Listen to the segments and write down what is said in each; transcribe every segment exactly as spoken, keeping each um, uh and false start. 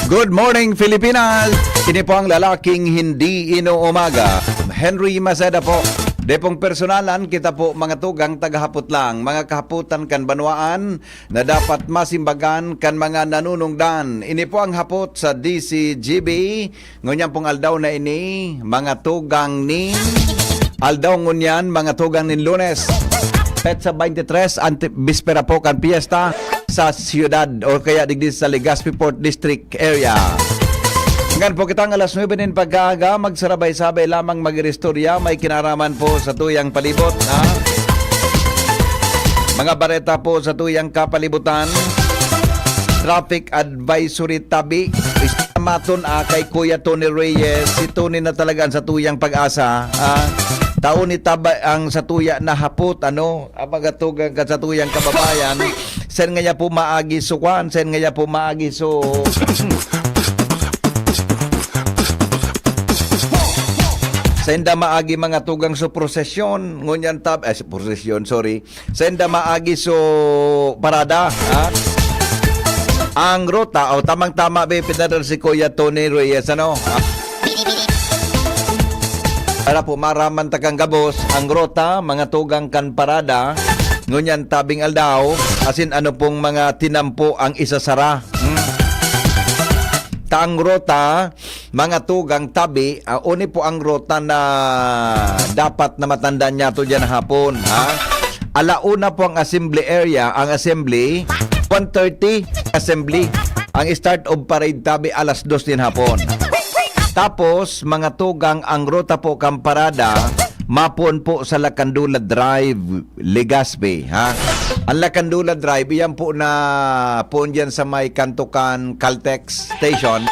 Good morning, Pilipinas! Ini po ang lalaking hindi inuumaga. Henry Maceda po. Dai pong personalan, kita po mga tugang tagahapot lang. Mga kahapotan kan banwaan na dapat masimbagan kan mga nanunungdan. Ini po ang hapot sa D C G B. Ngunyan pong aldaw na ini, mga tugang ni aldaw ngunyan, mga tugang nin Lunes. Petsa twenty-three, ante-, bispera po kan piyesta sa siyudad o kaya digdi sa Legazpi Port District area. Ngan po kitang alas nuebe nin pagkaaga, magsarabay-sabay lamang mag-iristorya, may kinaraman po sa tuyang palibot, ha? Mga bareta po sa tuyang kapalibutan, traffic advisory tabi, maton, ah, kay Kuya Tony Reyes. Si Tony na talaga ang sa tuyang pag-asa, ah. Tao ni Taba ang sa tuya na hapot, ano, ang mga tugang ka sa tuyang kababayan. Sen nga niya po maagi so kwan, sen nga niya po maagi so Senda maagi mga tugang so prosesyon, ngunyan tab-, eh, prosesyon, sorry. Senda maagi so parada, ha? Ang ruta, o tamang-tama, be, pinadal si Kuya Tony Reyes, ano? Ah. Para po, maraman ta kan gabos, ang ruta, mga tugang kan parada, ngunyan tabing aldaw, asin ano pong mga tinampo ang isasara. Hmm? Ta ang ruta, mga tugang tabi, ah, uni po ang ruta na dapat na matandaan niyato diyan hapon, ha? Ala una po ang assembly area, ang assembly, one thirty assembly. Ang start of parade tabi alas dos din hapon. Tapos, mga tugang, ang ruta po kan parada, mapuon po sa Lacandula Drive, Legazpi, ha? Ang Lacandula Drive, iyan po na puon diyan sa may kanto kan Caltex Station,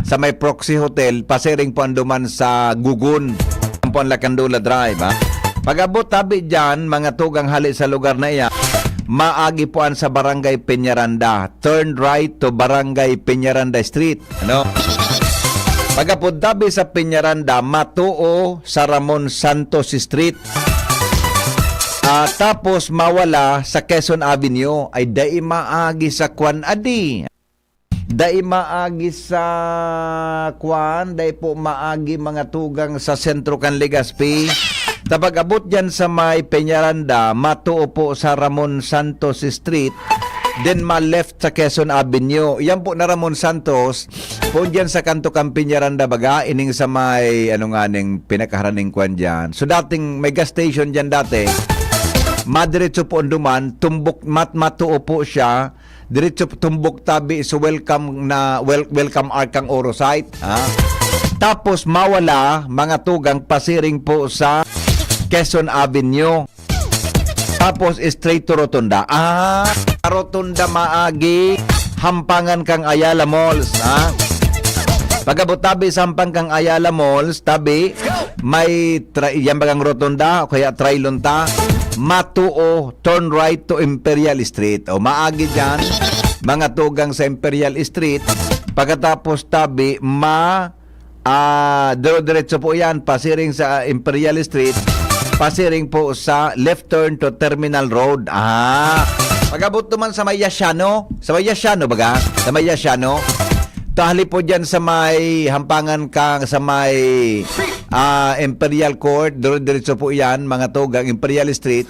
sa may Proxy Hotel, pasiring po ang duman sa Gugun. Yan po ang Lacandula Drive, ha? Pag-abot tabi diyan, mga tugang hali sa lugar na iyan, maagi po an sa Barangay Peñaranda. Turn right to Barangay Peñaranda Street. Ano? Pag-abot tabi sa Peñaranda, matuo sa Ramon Santos Street. Ah, tapos mawala sa Quezon Avenue, ay dai maagi sa kwan adi. Dai maagi sa kwan, dai po maagi mga tugang sa sentro kan Legazpi. Ta pag-abot diyan sa may Peñaranda, matuo po sa Ramon Santos Street, then ma-left sa Quezon Avenue. Yan po na Ramon Santos, po diyan sa kanto kan Peñaranda baga, ining sa may, ano nga ning pinakaharaning kwan diyan. So dating may gas station diyan dati, madiretso po ang duman, tumbok, mat-, matuo po siya, diretso po tumbok tabi sa welcome na, wel-, welcome ark kang Oro site, ha? Tapos mawala, mga tugang pasiring po sa Quezon Avenue. Tapos straight to Rotunda. Ah, Rotunda maagi, hampangan kang Ayala Malls, ha? Pag-abot tabi sa hampang kang Ayala Malls, tabi, may tra-, yan bagang Rotunda, o kaya Trilon ta, matuo, turn right to Imperial Street. O maagi dyan, mga tugang sa Imperial Street, pagkatapos tabi, ma- Ah, dire-diretso po yan, pasiring sa Imperial Street, pasiring po sa left turn to Terminal Road. Ah, pag-abot naman sa may Yasiano, sa may Yasiano baga? Sa may Yasiano, tahali po dyan sa may hampangan kang sa may, ah, Imperial Court, dire-diretso po yan, mga tugang Imperial Street.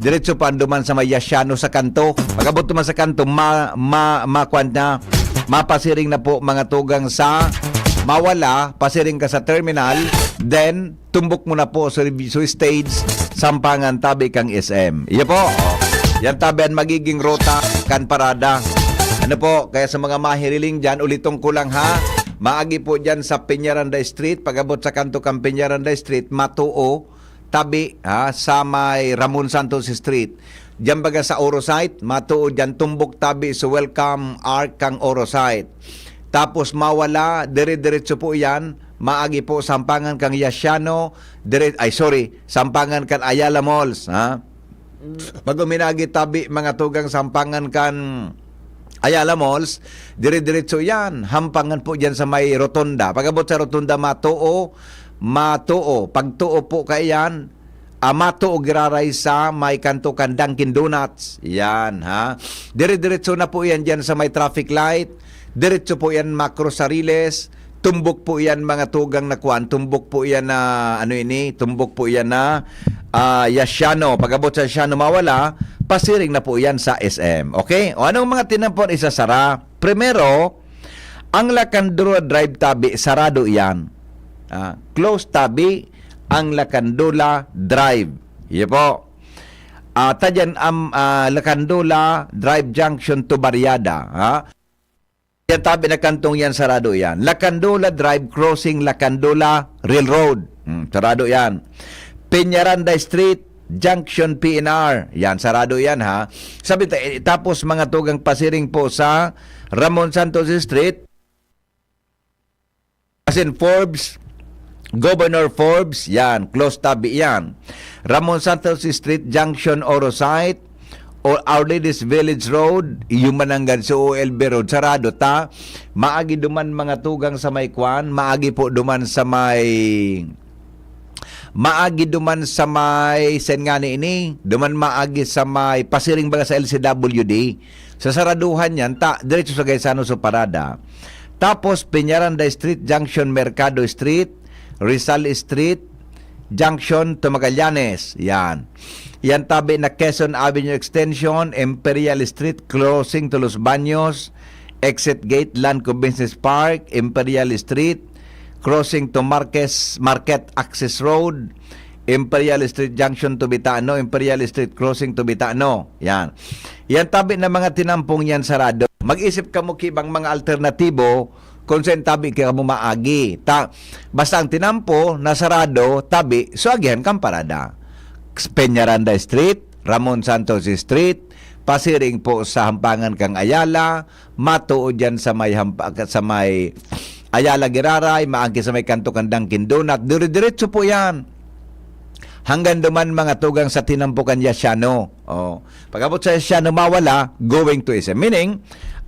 Diretso pa duman sa may Yasiano sa kanto. Pag-abot naman sa kanto, ma-, ma-, makuan na, mapasiring na po mga tugang sa Mawala, pasiring ka sa terminal, then tumbok mo na po sa Reviso Stage, sampangan tabi kang S M. Iyo po. Yan tabi ang magiging ruta kan parada. Ano po, kaya sa mga mahiriling dyan, uliton ko lang ha, maagi po dyan sa Peñaranda Street, pag-abot sa kanto kan Peñaranda Street, matuo, tabi, ha, sa may Ramon Santos Street. Diyan baga sa Oro site, matuod diyan tumbok tabi sa Welcome Ark kang Oro site. Tapos mawala, dire-diretso po yan, maagi po sampangan kang Yasiano, dire, ay sorry, sampangan kan Ayala Malls, ha? Pag uminagi tabi, mga tugang sampangan kan Ayala Malls, dire-diretso yan, hampangan po diyan sa may rotonda. Pag-abot sa rotonda, matuo, matuo. Pagtuo po kaiyan, ah, matuo giraray sa may kanto kan Dunkin Donuts. Yan, ha? Dire-diretso na po yan diyan sa may traffic light. Diretso po yan, Macro Sariles. Tumbok po yan, mga tugang na kwan. Tumbok po yan na, ano ini? Tumbok po yan na, ah, Yasiano. Pag-abot sa Yasiano Mawala, pasiring na po yan sa S M. Okay? O anong mga tinampon isasara? Primero, ang Lacandola Drive tabi, sarado yan. Ah, close tabi ang Lacandola Drive. Iyo po. Ah, tadyan ang, ah, Lacandola Drive junction to Barriada, ha? Yan tabi na kantong yan, sarado yan. Lacandola Drive crossing Lacandola Railroad. Hmm, sarado yan. Peñaranda Street, junction P N R. Yan, sarado yan, ha. Sabi ta-, eh, tapos mga tugang pasiring po sa Ramon Santos Street, as in Forbes, Governor Forbes, yan, close tabi yan. Ramon Santos Street, junction Oro Site, o Our Lady's Village Road, iyo man nanggad sa O L B Road, sarado ta. Maagi duman mga tugang sa may kwan, maagi po duman sa may, maagi duman sa may, sen nga ni ini, duman maagi sa may pasiring baga sa L C W D. Sa saraduhan yan, ta, diretso sa Gaisano sa parada. Tapos, Peñaranda Street, junction Mercado Street, Rizal Street, junction to Magallanes. Yan. Yan tabi na Quezon Avenue Extension, Imperial Street, crossing to Los Baños, exit gate, Lanco Business Park, Imperial Street, crossing to Marquez, Market Access Road, Imperial Street Junction to Bitano, Imperial Street Crossing to Bitano. Yan. Yan tabi na mga tinampong yan sarado. Mag-isip kamo ki ibang mga alternatibo kung saan tabi kamo maagi. Ta, basta ang tinampo, nasarado, tabi, so agihan kang parada. Peñaranda Street, Ramon Santos Street, pasiring po sa Hampangan kang Ayala, matuod yan sa may hampa-, sa may Ayala Giraray, maagi sa may kanto kan Dunkin Donut. Dire-diretso po yan. Hanggang duman mga tugang sa tinampo kan Yasiano. Oh. Pag-abot sa Yasiano, Mawala, going to S M. Meaning,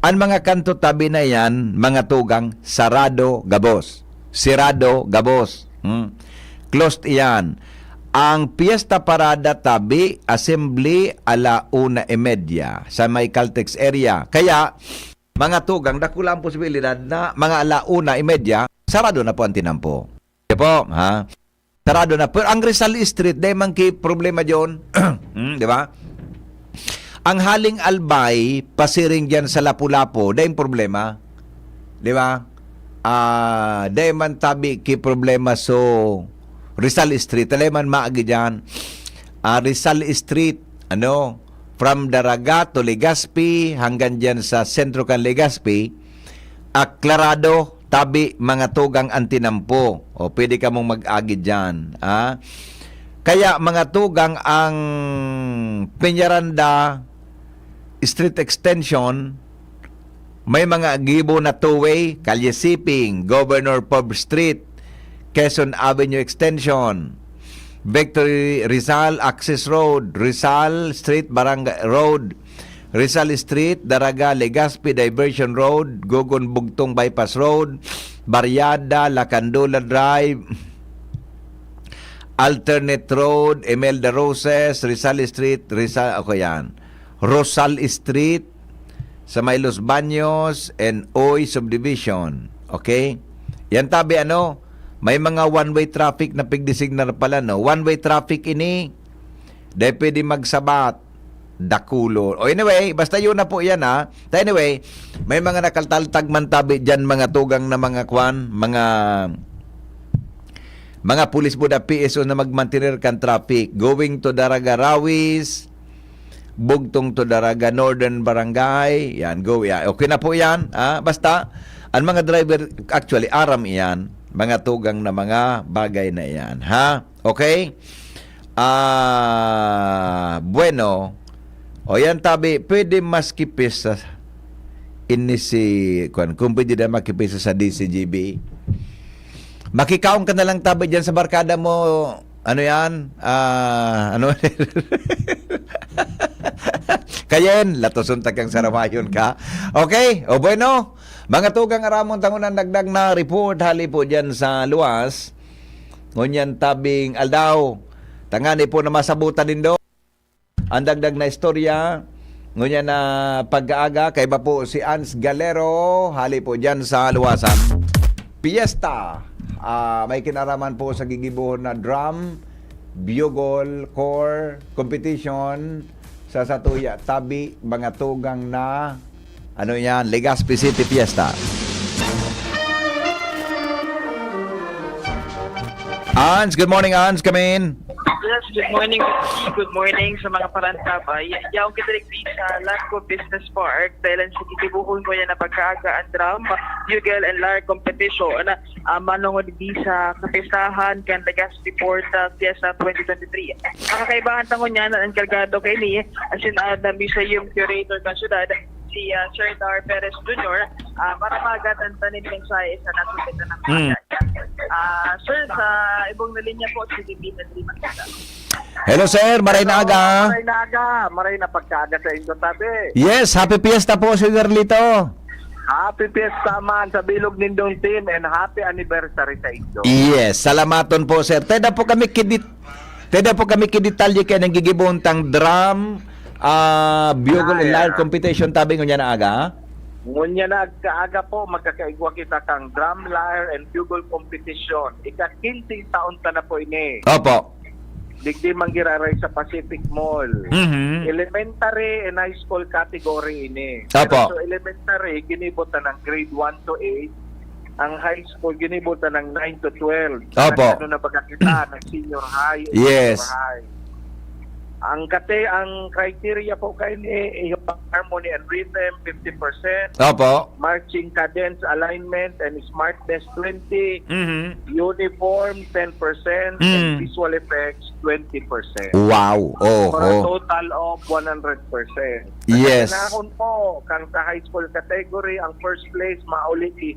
ang mga kanto tabi na yan, mga tugang, sarado gabos. Sirado gabos. Hmm. Closed iyan. Ang Fiesta Parada tabi, assembly, ala una y media sa may Caltex area. Kaya, mga tugang, dakula ang posibilidad na mga ala una y media, sarado na po ang tinampo. Di po, ha? Sarado na. Pero ang Rizal Street, dahil man ki problema dyan. Hmm, di ba? Ang haling Albay, pasiring dyan sa Lapu-Lapu, dahil problema. Di ba? Ah, dahil man tabi ki problema so Rizal Street, dahil man maagi dyan. Ah, Rizal Street, ano, from Daraga to Legazpi, hanggang dyan sa sentro kan Legazpi, aklarado, tabi, mga tugang ang tinampo. O, pwede kamong mag-agi dyan, ah. Kaya, mga tugang, ang Peñaranda Street Extension, may mga gibo na two-way, Calle Siping, Governor Forbes Street, Quezon Avenue Extension, Victory Rizal Access Road, Rizal Street, Barangay Road, Rizal Street, Daraga, Legazpi Diversion Road, Gogon Bugtong Bypass Road, Barriada, Lacandola Drive, Alternate Road, Imelda Roses, Rizal Street, Rizal, ako yan. Rosal Street, sa may Los Baños and Oy Subdivision. Okay? Yan tabi, ano, may mga one-way traffic na pigdesignado pala, no? One-way traffic ini, dahil pwede magsabat, dakulo. O anyway, basta yun na po yan, ha. Ta anyway, may mga nakataltag man tabi dyan, mga tugang na mga kwan, mga, mga pulis po na P S O na magmantener kan traffic. Going to Daraga Rawis, Bugtong to Daraga Northern Barangay. Yan, go. Yan. Okay na po yan. Ah, basta, ang mga driver, actually, aram iyan, mga tugang na mga bagay na iyan. Ha? Okay? Ah, bueno. O yan, tabi, pwede mas kipis sa ini si, kwan, kung pwede na makipis sa D C G B. Makikaon ka na lang tabi dyan sa barkada mo. Ano yan? Ah, ano? Kayen, latoson ta kang saramayon ka. Okay? O bueno, mga tugang aramon, tangon ang dagdag na report hali po dyan sa luwas. Ngunyan tabing aldaw. Tangani po na masabutan nindo. Ang dagdag na istorya, Ngunyan na pagkaaga, kaiba po si Ans Galero, hali po dyan sa Luwasan. Piyesta, ah, may kinaraman po sa gigibohon na drum, bugle, corps, competition sa satuya, tabi, mga tugang na, ano yan, Legazpi City Fiesta. Ans, good morning, Ans, come in. Yes, good morning, Ricky. Good morning sa mga parantabay. Yaon kita digdi sa Larco Business Park dahil ang sige gibohon ko yan na pagkaaga ang drum, bugle and lyre competition. Ah, manongod digdi sa kapistahan kan Legazpi Port ah, Fiesta twenty twenty-three. Ang kakaibahan tangon niya na ang kargado kay ni, as in, ah, the museum curator kan syudad, si ah, Sir Dar Perez Junior, ah, para magatan tanin mensahe sa nasunod na ng Hmm. Ah, sir, sa ibong na linya po, si Divina Lima. Hello, sir. Maray na aga. Maray na aga. Maray na pagkaaga sa inyo, tabi. Yes, happy fiesta po, Sir Darlito. Happy fiesta man sa bilog nindong team and happy anniversary sa inyo. Yes, salamaton po, sir. Teda po kami kidit Teda po kami kidetalye kaya nang gigibohon tang drum, ah, bugle and lyre competition tabi ngunyan na aga. Ngunyan na aga po, magkakaigwa kita kang drum, lyre, and bugle competition. Ika-quince taon ta na po ini. Opo. Digdi manggiraray sa Pacific Mall. Mhm. Elementary and high school category ini. Opo. So elementary, ginibo ta ng grade one to eight. Ang high school, ginibo ta ng nine to twelve. Opo. Ano na baga kita, nag-senior high, Yes. junior high. Ang kate, ang criteria po kayo ni harmony and rhythm, fifty percent. Opo. Marching cadence, alignment, and smartness, twenty. Mhm. Uniform, ten percent. Mm. And visual effects, twenty percent. Wow. For a Oho. Total of one hundred percent. Yes. Nahon po, kang sa high school category, ang first place, mauli ni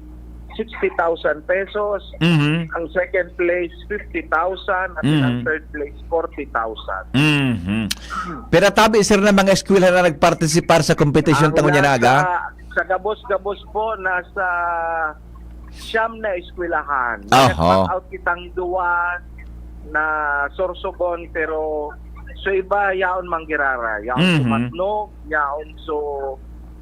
sixty thousand pesos. Mhm. Ang second place, fifty thousand. At ang Mhm. Third place, forty thousand. Mhm. Pero tabi, sir, na mga eskwela na nagpartisipar sa competition Ang tango niya na aga? nasa, sa gabos-gabos po, nasa siyam na eskwelahan. Aha. Nag-pass out kitang duwa na Sorsogon, pero so iba, yaon manggirara. Yaon Mhm. sa Matnog, yaon sa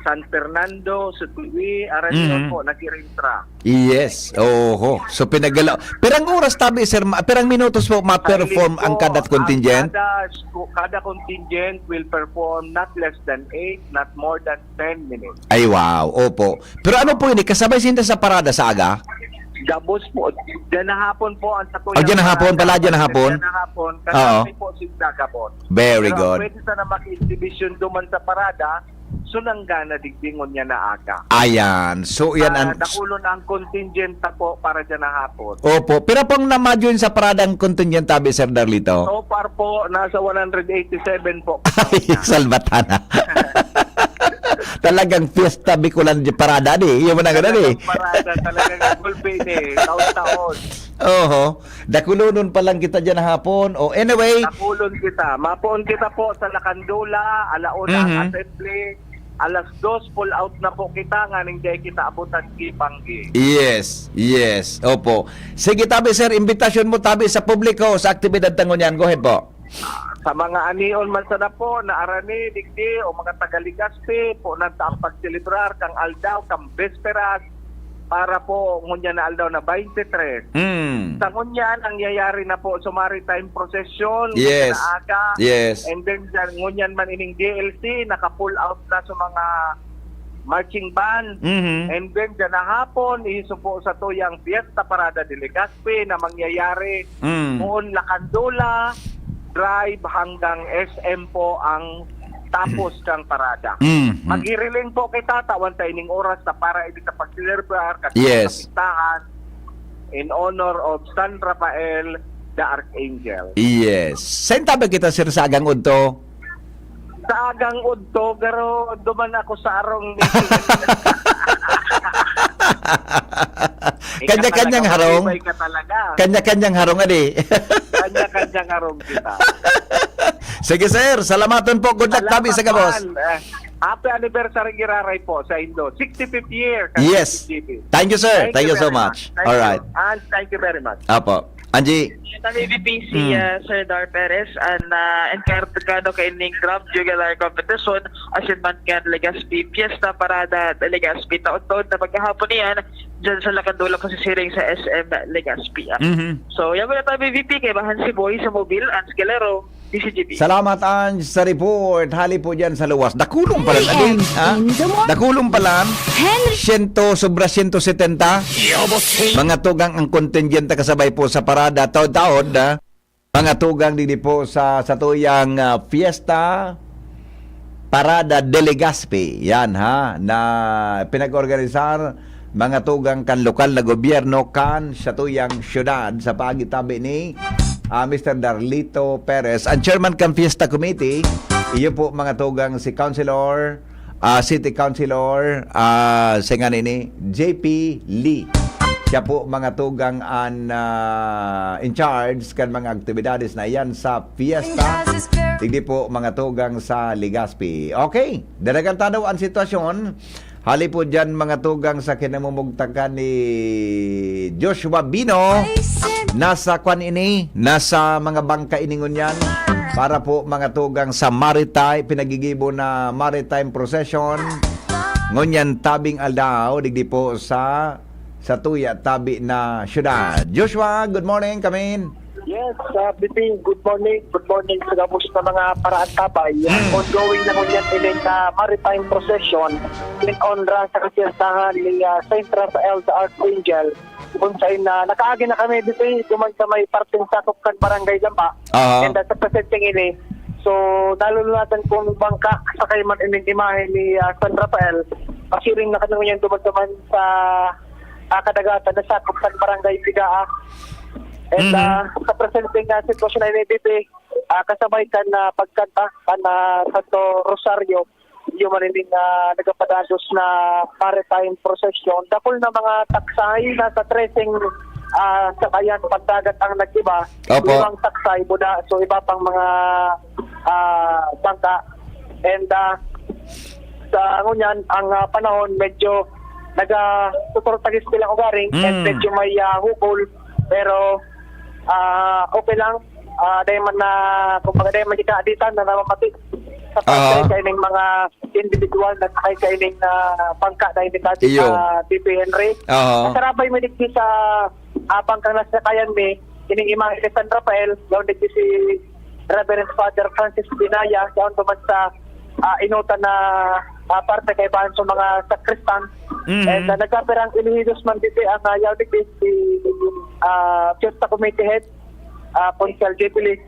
San Fernando, sa Tuwi, aran Mhm. yun po, nag-irintra. Yes. Oho. So, pinagala. Pirang oras tabi, sir? Ma- pirang minutos po ma-perform ang kada Ang contingent? Kada, sco- kada contingent will perform not less than eight, not more than ten minutes. Ay, wow. Opo. Pero ano po ini? Kasabay sinda sa parada sa aga? Gabos po. Diyan na hapon po ang sa Oh, diyan na hapon pala, diyan na hapon? Diyan na hapon. Oo. Kasabay po si Dagabon. Very Pero good. Pwede sana mag-exhibition duman sa parada. Sunanggana digdingon niya na aga. Ayan. So, yan Ah, ang... Dakulon ang contingent na po para diyan na hapon. Opo. Pero pang na-join sa parada ang contingent tabi, Sir Darlito? So far po, nasa one hundred eighty-seven po. Ay, salbatana. Talagang fiesta Bicolan di parada di. Yung mga ganun eh. Talagang parada, talagang gulpin eh. Taon-taon. Oho. Dakulonon pa lang kita dyan hapon. O anyway. Dakulon kita. Mapoon kita po sa Lakandula, alauna ang Mhm. assembly. Alas dos, pull out na po kita, nganing di kita abutan kipanggi. Yes, yes. Opo. Sige, tabi sir, imbitasyon mo tabi sa publiko sa aktibidad tangon yan. Go ahead po. Sa mga anion man sana po na arani, digdi, o mga taga-Legazpi, po nanta ang pagselebrar kang aldaw, kang besperas, para po ngunyan na aldaw na twenty-three. Mm. Sa ngunyan, nangyayari na po sa maritime procession, Yes. na aga. Yes. And then, dyan, ngunyan man ining D L C, naka-pull out na sa mga marching band. Mhm. And then, dyan na hapon, iso po sa tuyang Fiesta Parada de Legazpi na mangyayari Mm. noon Lakandula Drive hanggang S M po ang tapos kang parada. Mm. Maghiriling po kita, tawan ta ining oras na para ini sa pagselebrar, kasi Yes. kapistahan in honor of San Rafael the Archangel. Yes. Saan tabi kita, sir, sa agang udto? Sa agang udto, pero duman ako sa arong ni Kanya-kanyang harong. Ka talaga. Kanya-kanyang harong, adi. Kanya-kanyang harong kita. Sige, sir. Salamaton po. Good luck tabi sa gabos. Salamat, man. Eh, happy anniversary, Giraray po, sa Indo. sixty-fifth year. Yes. K B G B. Thank you, sir. Thank you so very much. Thank All you. right. And thank you very much. Apo. Angie. Kami V P si Mm. ah, Sir Dar Perez, an ah, enkargado kaining Grab Jugular Competition, asin man kan Legazpi Fiesta Parada de Legazpi. Taon-taon na maghahapon iyan, dyan sa Lakandula, masisiring sa S M Legazpi. Ah. Mhm. So, yan muna tayo, V P, kay Bahan si Boy sa Mobil, Ans Galero, D C G B. Salamat, Ange, sa report. Hali po dyan sa luwas. Dakulong pala na din, And ha? in the morning. Dakulong pala. Henry. Siyento, sobra siyento setenta. Mga tugang ang contingent na kasabay po sa parada. Taod-taod, ha? Mga tugang digdi po sa satuyang ah, fiesta, Parada de Legazpi. Yan, ha? Na pinag-organisar mga tugang kan lokal na gobyerno kan satuyang syudad sa pagitabi ni ah, Mister Darlito Perez, ang chairman kan Fiesta Committee. Iyo po, mga tugang, si Councilor, ah, City Councilor, ah, singa nini, J P Lee. Siya po, mga tugang, an ah, in charge kan mga aktibidades na yan sa fiesta. Digdi po, mga tugang, sa Legazpi. Okay, daragan ta daw ang sitwasyon. Hali po dyan, mga tugang, sa kinamumugtakan ni Joshua Bino. Nasa kwan ini, nasa mga bangka ini ngunyan. Para po, mga tugang, sa maritime, pinagigibo na maritime procession. Ngunyan, tabing aldaw, digdi po sa, sa tuya, tabi na syudad. Joshua, good morning, kamin. Yes, uh, Biting, good morning. Good morning sa gabos na mga paraantabay. Mm. Ongoing na ngunyan ining ah, maritime procession in honra sa kapistahan ni ah, Saint Raphael the Archangel. Kung saan na nakaagi na kami dito, duman sa may parteng sakop kan Barangay Lamba. Aha. And uh, sa presenteng ini, so nalulunasan kong bangka sa kaiman ining imahe ni ah, San Rafael. Pasiring na kami ngayon duman-duman sa ah, kadagatan na sakop kan Barangay Pigaa. And Mhm. ah, sa presenteng ah, sitwasyon na ini, Bibi, ah, kasabay kan ah, pagkanta kan ah, Santo Rosario, yung manining ah, nagapadados na maritime procession. Dakul na mga taksay, nasa treseng ah, sakayan pandagat ang nag-iba. Opo. Limang taksay, buda, so iba pang mga ah, bangka. And ah, sa ngunyan, ang ah, panahon medyo nagtuturtagis bilang ugaring and Mm. medyo may ah, hukol. Pero ah, okay lang. Ah, dahil man na, kumbaga dahil man di kaaditan na namamati sa Aha. pagkaining mga individual na sakay kaining ah, bangka na imbitado Iyo. sa P P Henry. Aha. Masarabay mo digdi sa ah, bangkang nasakayan mi, ining imahe ni San Rafael, yaon digdi si Reverend Father Francis Binaya, yaon duman sa ah, inutan na ah, parte kaibahan sa mga sakristan. Mhm. And uh, nagkapirang elehidos man digdi ang uh, yaon digdi si ah, Fiesta Committee Head, ah, Konsehal J P Lee,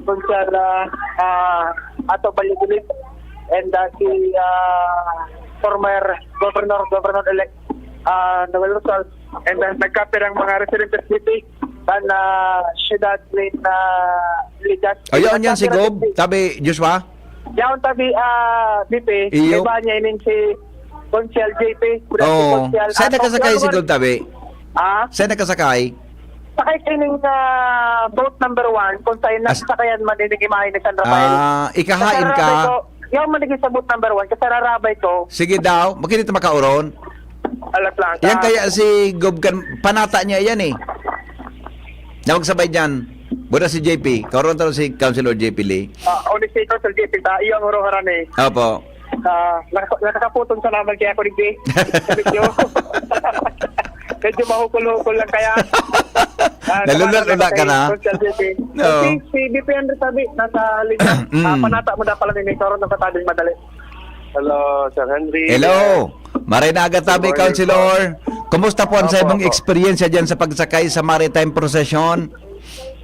Konsehal ah, ah, Ato Valladolid, and uh, si ah, former Governor, Governor-elect ah, Noel Rosal, and uh, nagkapirang mga residentes dito sa ah, siyudad ni ah, Legazpi. Ayun yan si Nagkapirang Gob, tabi, Joshua. Yaon tabi, ah, Bibi, Iyo. iba niya ining si Konsehal J P. Good afternoon, Oo. Konsehal. Saan Ah, nakasakay si Konsehal, Gob, tabi? Ah, Saan nakasakay? sakay ining ah, boat number one, kung saan As- nasakayan man ining imahe ni San Rafael. Ah, ikahain Kasarabay ko, ka. yaon man digdi sa boat number one, kasarabay ko. Sige daw, makita ta makauron. Alas lang. Yan kaya si Gob kan, panata niya yan eh. Nawag sabay dyan. Buda si J P. Kauron taro si Councilor J P Lee. Ah, only si Council J P, ta, iyo ang uruharan eh. Opo. Ah, nakaka- nakakaputong sa naman kaya ako digdi. Medyo, medyo mahukol-hukol lang kaya. Ah, Nalunod-unod ka na? Social meeting. Oo. Si, si B P Henry sabi, nasa linya. Mm. Ah, panata mo dapat lang ini, karon nagkatabi madali. Hello, Sir Henry. Hello. Maray na aga tabi, Good morning Councilor. Kumusta po ang sa Opo, imong opo. Experience dyan sa pagsakay sa maritime procession?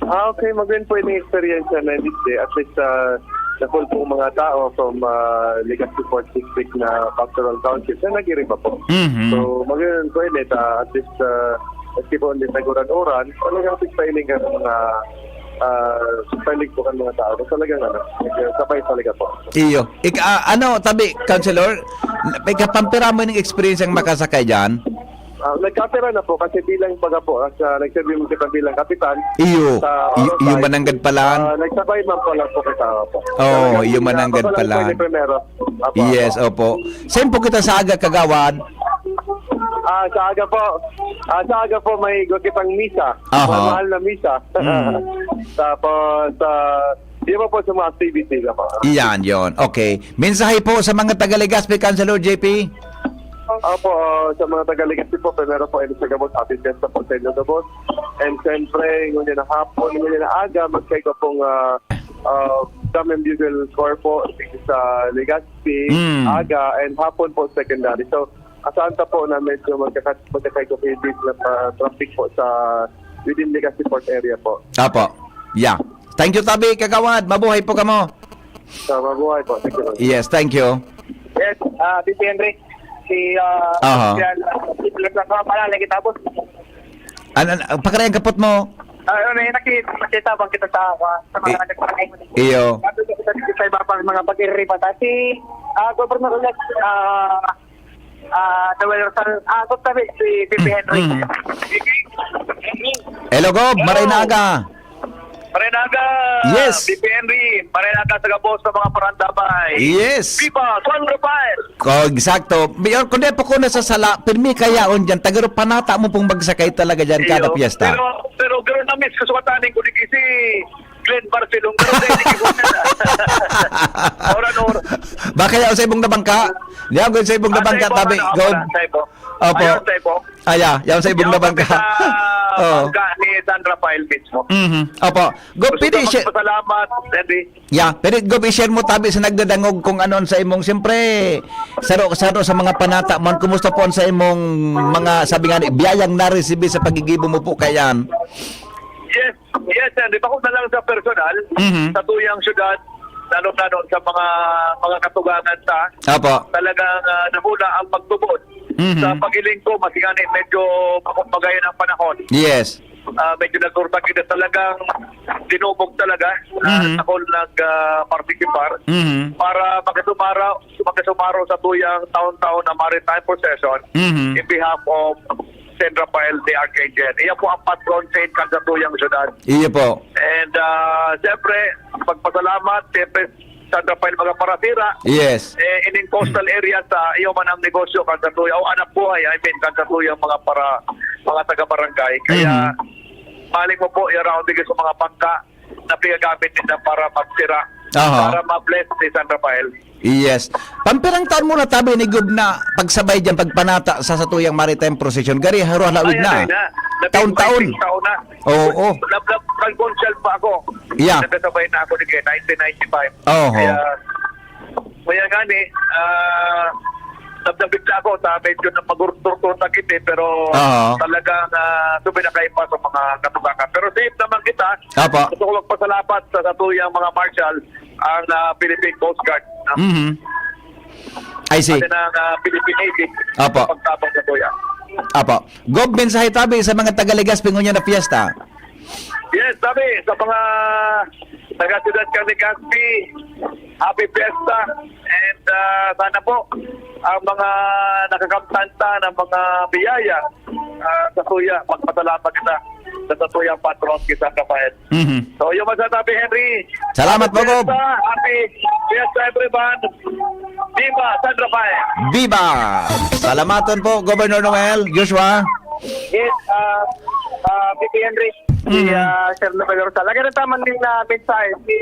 Ah, okay. Magayon po yung experience na nandito eh. At least, uh, the whole pong mga tao from uh, Legazpi Fourth District na Pastoral Township na nag-iriba po. Mhm. So, magayon po yun eh. Uh, at least, uh, at di po hindi naguran-uran. Talagang freestyling ka ng mga uh, freestyling po ng mga tao. Talagang ano, sabay talaga po. Iyo. Ik, ah, ano, tabi, Councilor, may kapampira mo ng experience ang makasakay dyan? Ah, nagkapira na po kasi bilang baga po, sa nagsabi mo kita bilang kapitan, Iyo. sa Iyo, iyo Oroville, mananggad palan. Ah, nagsabay man po lang po kita po. Oo, iyo mananggad palan. Primero. Apo, Yes, apo. Opo. Same po kita sa aga, Kagawad. Ah, sa aga po, ah, sa aga po may igwa kitang misa. Aha. Mahal na misa. Mm. Tapos, ah, di ba po sa mga activities ako? Iyan, yon. Okay. Mensahe po sa mga taga Legazpi, Councilor J P? Opo, ah, sa mga taga Legazpi po, primero po, ini sa gabos, happy fiesta po sa inyo gabos. And siyempre, ngunyan na hapon, ngunyan na aga, magkaigwa pong, ah, ah, drum and bugle corps po sa Legazpi, Mm. aga, and hapon po, secondary. So, asahan ta po na medyo magkaka-, magkakaigwa po yung na, ah, traffic po sa within Legazpi Port area po. Apo. Yeah. Thank you, Tabi, Kagawad. Mabuhay po kamo. So, mabuhay po. Thank you. Yes, thank you. Yes, ah, Tito Henry. Si, ah, Aha. Yan, ah, si Pilar Sangka, pala, lagi tapos. An-, an-, pakari ang kapot mo. Ah, yun, eh, naki-, nakita bang kita sa, ah, sa mga I-, nagpapakain? Iyo. Sabi ko, sa, sa iba pang mga pag-iririba. Si, ah, Governor Ulat, ah, ah, Noel Rosal, ah, kung sabi, si Pipi Mm, Henry. mm. Hello, Gob. Hello. Maray na aga. Maray na aga, Yes. Pipi Henry. Maray na aga sa gabos sa mga parandamay. Yes. Viva San Rafael! Oh, eksakto. Mayor, kung di pa ko nasasala, pirmi kayaon dyan. Tagaro, panata mo pong magsakay talaga dyan kada Iyo. piyesta. Pero, pero, pero na-miss ko sa kataning ko di kasi Glenn Barcelona. Pero dahil di ko na. Ora, ora. Baka yaon sa ibong nabangka? Yaon sa ibong Ah, nabangka, sa ibong tabi. ano, Go. Sa ibong. Opo. Ayun, sa ibong. Ah, yeah. Yaon sa ibong Yaon nabangka. kami sa Oo. bangka ni San Rafael mismo. Mhm. Opo. Go, Gusto pwede ko i-share. magpasalamat, Henry. Yeah, pero go, i-share mo tabi sa nagdadangog kung anon sa imong, siyempre, saro-saro sa mga panata man. Kumusta po ang sa imong mga, sabi nga ni, biyayang naresibi sa pagigibo mo po kayan? Yes, yes, Henry. Bako na lang sa personal, Mhm. sa tuyang syudad, lalo-lalo sa mga, mga katugangan ta, Apo. talagang, ah, nahuna ang pagtubod. Mhm. Sa pagiling ko, mas nga ni medyo makumbagayan ang panahon. Yes. Ah, medyo nagkurtang kita talagang dinubog talaga, ah, Mhm. takol nag, ah, partisipar Mhm. para makisumara-, makisumaro sa tuyang taon-taon na maritime procession Mhm. in behalf of Saint Rafael the Archangel. Iya po ang patron saint kan sa tuyang syudad. Iya po. And, ah, siyempre, pagpasalamat, siyempre, San Rafael mga parasira. Yes. Eh, ining coastal area sa iyo man ang negosyo kan sa tuya, o anak buhay, I mean, kan sa tuya mga para, mga taga-barangay. Kaya, Mhm. maling mo po, i-around digdi sa mga bangka na pinagamit nila para magsira, Aha. para ma-bless si San Rafael. Yes. Pampirang taon mo na tabi ni Gov na pagsabay diyan, pagpanata sa satuyang maritime procession? Gari, haro halawig Ay, na. ano na? Taon-taon. Labing taon na. Oo. Lab-, lab-, nag-consult pa ako. Yeah. Nagkasabay na ako ni Glenn, nineteen ninety-five. Oho. Kaya, kaya nga ni, ah, nabdabit na ako sa medyo na magurturturta kita, eh, pero Oo. talagang, ah, suminakay pa sa mga katubakan. Pero safe naman kita. Apo. Gusto ko magpasalamat sa satuyang mga marshal, ang, ah, Philippine Coast Guard, no? Mhm. I see. Pati ng, ah, Philippine Navy. Apo. Pagtabang sa tuya. Apo. Gob, mensahe tabi sa mga taga Legazpi ngunyan na piyesta. Yes, sabi, sa mga taga-siyudad kan Legazpi, happy fiesta. And, ah, sana po, ang mga nakakamtan ta ng mga biyaya, ah, sa tuya, magpasalamat kita sa satuyang patron, si San Rafael. Mhm. So, yun man sa tabi, Henry. Salamat po, Happy Gob. Fiesta, happy fiesta, everyone. Viva San Rafael! Viva! Salamaton po, Governor Noel. Joshua? Yes, ah, ah, P P Henry. Si, Mhm. ah, Sir Noel Rosal. Lagi na taman din na mensahe. Si,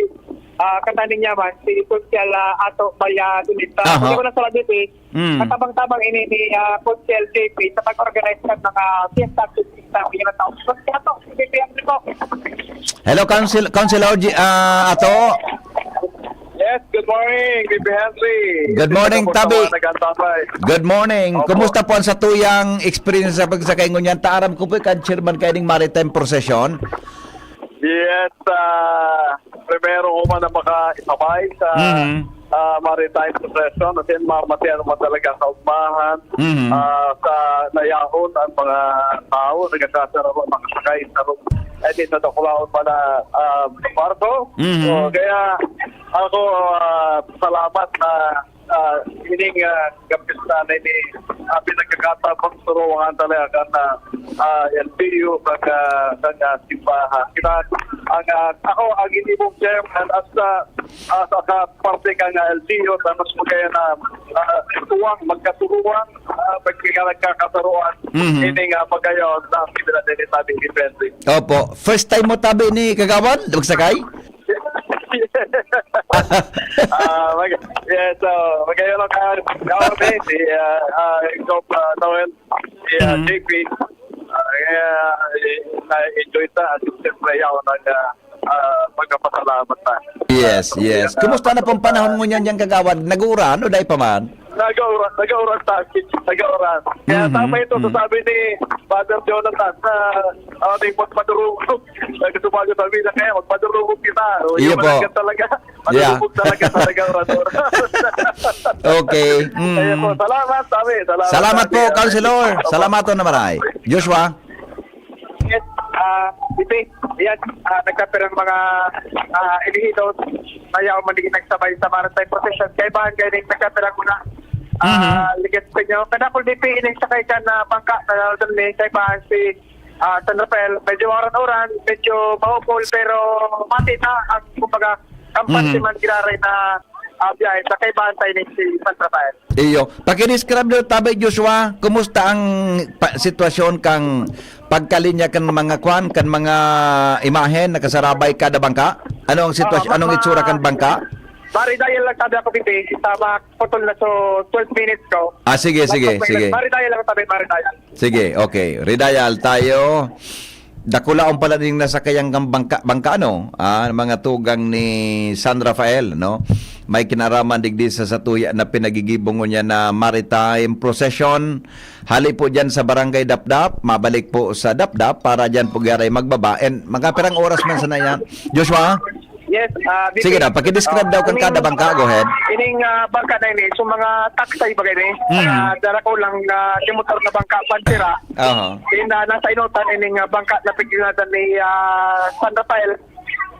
ah, kataning niya man, si Social, ah, Ato Valladolid. Ah, Aha. Pag ako na sa Radyo, eh, Mm. Matabang-tabang ini ni, ah, Konsel J P sa pag-organize ng mga fiesta activities sa mga tao. So, kaya to, si P P M po. Hello, Council-, Councilor G-, ah, Ato. Yes, good morning, P P Henry. Good morning, Kumusta Tabi. po, nagkantapay? Good morning. Opo. Kumusta po ang satuyang experience sa pagsakay ngunyan? Ta, aram ko po, ikaw chairman kayo ning maritime procession. Yes, ah, primero ko man na makaisabay sa, Mhm. ah, maritime procession, as in, mamatian mo talaga ang kaugmahan, Mhm. ah, sa nayahon ang mga tao, nagkakasararo, makasakay sa ro-, eh, di, sa Tuklaon pa na, ah, barko. Mhm. So, kaya ako, ah, salamat na ah, ining, ah, kapis na ini, ah, pinagkakatabang suruhan talaga kan, ah, ah, L T O, kan, ah, kan, ah, simbahan. Kita, Ang, ah, ako, ang ining chairman, as, ah, as a ka-, parte kan, ah, L G U, tapos mo kaya na, ah, tuwang magkasuruan, ah, pag kaya nagkakasuruan, Mhm. ini nga pagayon sa aktibidad ni Tabing Defense. Opo. First time mo tabi ni Kagawad magsakay? Ah, mag-, yeah, so, magayon lang ka, Kagawad, eh, si, ah, ah, Gov, ah, Noel, si, ah, Mhm. J P. Ah, kaya, eh, na-enjoy ta. At siyempre, ako nag, ah, ah, magpapasalamat na. Yes, Ah, yes. ah, Kumusta na pong panahon ngunyan diyan, Kagawad? Nag-uuran o dai pa man? Nag-uuran, nag-uuran sa akin. Nag-uuran. Kaya Mhm, tama ito, mhm. sasabi ni Father Jonathan na, ah, may magpadurog. Nagsubago sabi na kaya magpadurog kita. O, Iyo yung po. Talaga. Yeah. Malulubog talaga sa nag-uuran-uran. Okay. Mm. Ayun po. Salamat, sabi. Salamat, Salamat sabi. po, Councilor. Opo. Salamat po na maray. Joshua? Yes, ah, Bibi, yan, ah, nagkapirang mga, ah, elehido na yaon man digin nagsabay sa maritime procession. Kaibahan kayo ning nagkapirang muna. Ah, Mhm. ligat sa inyo. Kadakol, Bibi, ining sakay ka na bangka na nandun, eh, kaibahan si, ah, San Rafael. Medyo uran-uran, medyo maupol, pero mati na ang, kumbaga, kampante Mhm. man giraray na, ah, biyahe sa kaibahan tayo ni si San Rafael. Iyo. Pakidescribe daw, Tabi Joshua, kumusta ang pa-, sitwasyon kang pagkalinya kan mga kwan, kan mga imahen nakasarabay kada bangka? Ano ang sitwasyon, Ah, ma-, anong itsura ma-, kan bangka? Maridayal lang, sabi ako, Bibi, sa mga putol na, so, twelve minutes ko. Ah, sige, sige, Mas okay lang. sige. Maridayal lang, sabi, Maridayal. Sige, okay. Ridayal tayo. Dakulaon pala ding nasakayan kang bangka, bangka, ano? Ah, mga tugang ni San Rafael, no? May kinaraman digdi sa satuya na pinagigibong niya na maritime procession. Hali po dyan sa Barangay Dapdap, mabalik po sa Dapdap para dyan po garay magbaba. And magkapirang oras man sana yan. Joshua? Yes, ah, Bibi. Sige daw, pakidescribe Ah, daw kan ining, kada bangka. Go ahead. Ining, ah, bangka na ini, so mga taksay bagay ni. Mm. Ah, dara ko lang, ah, yung motor na bangka, pansira. Aha. Then, ah, nasa inutan ining, ah, bangka na pignatan ni, ah, San Rafael.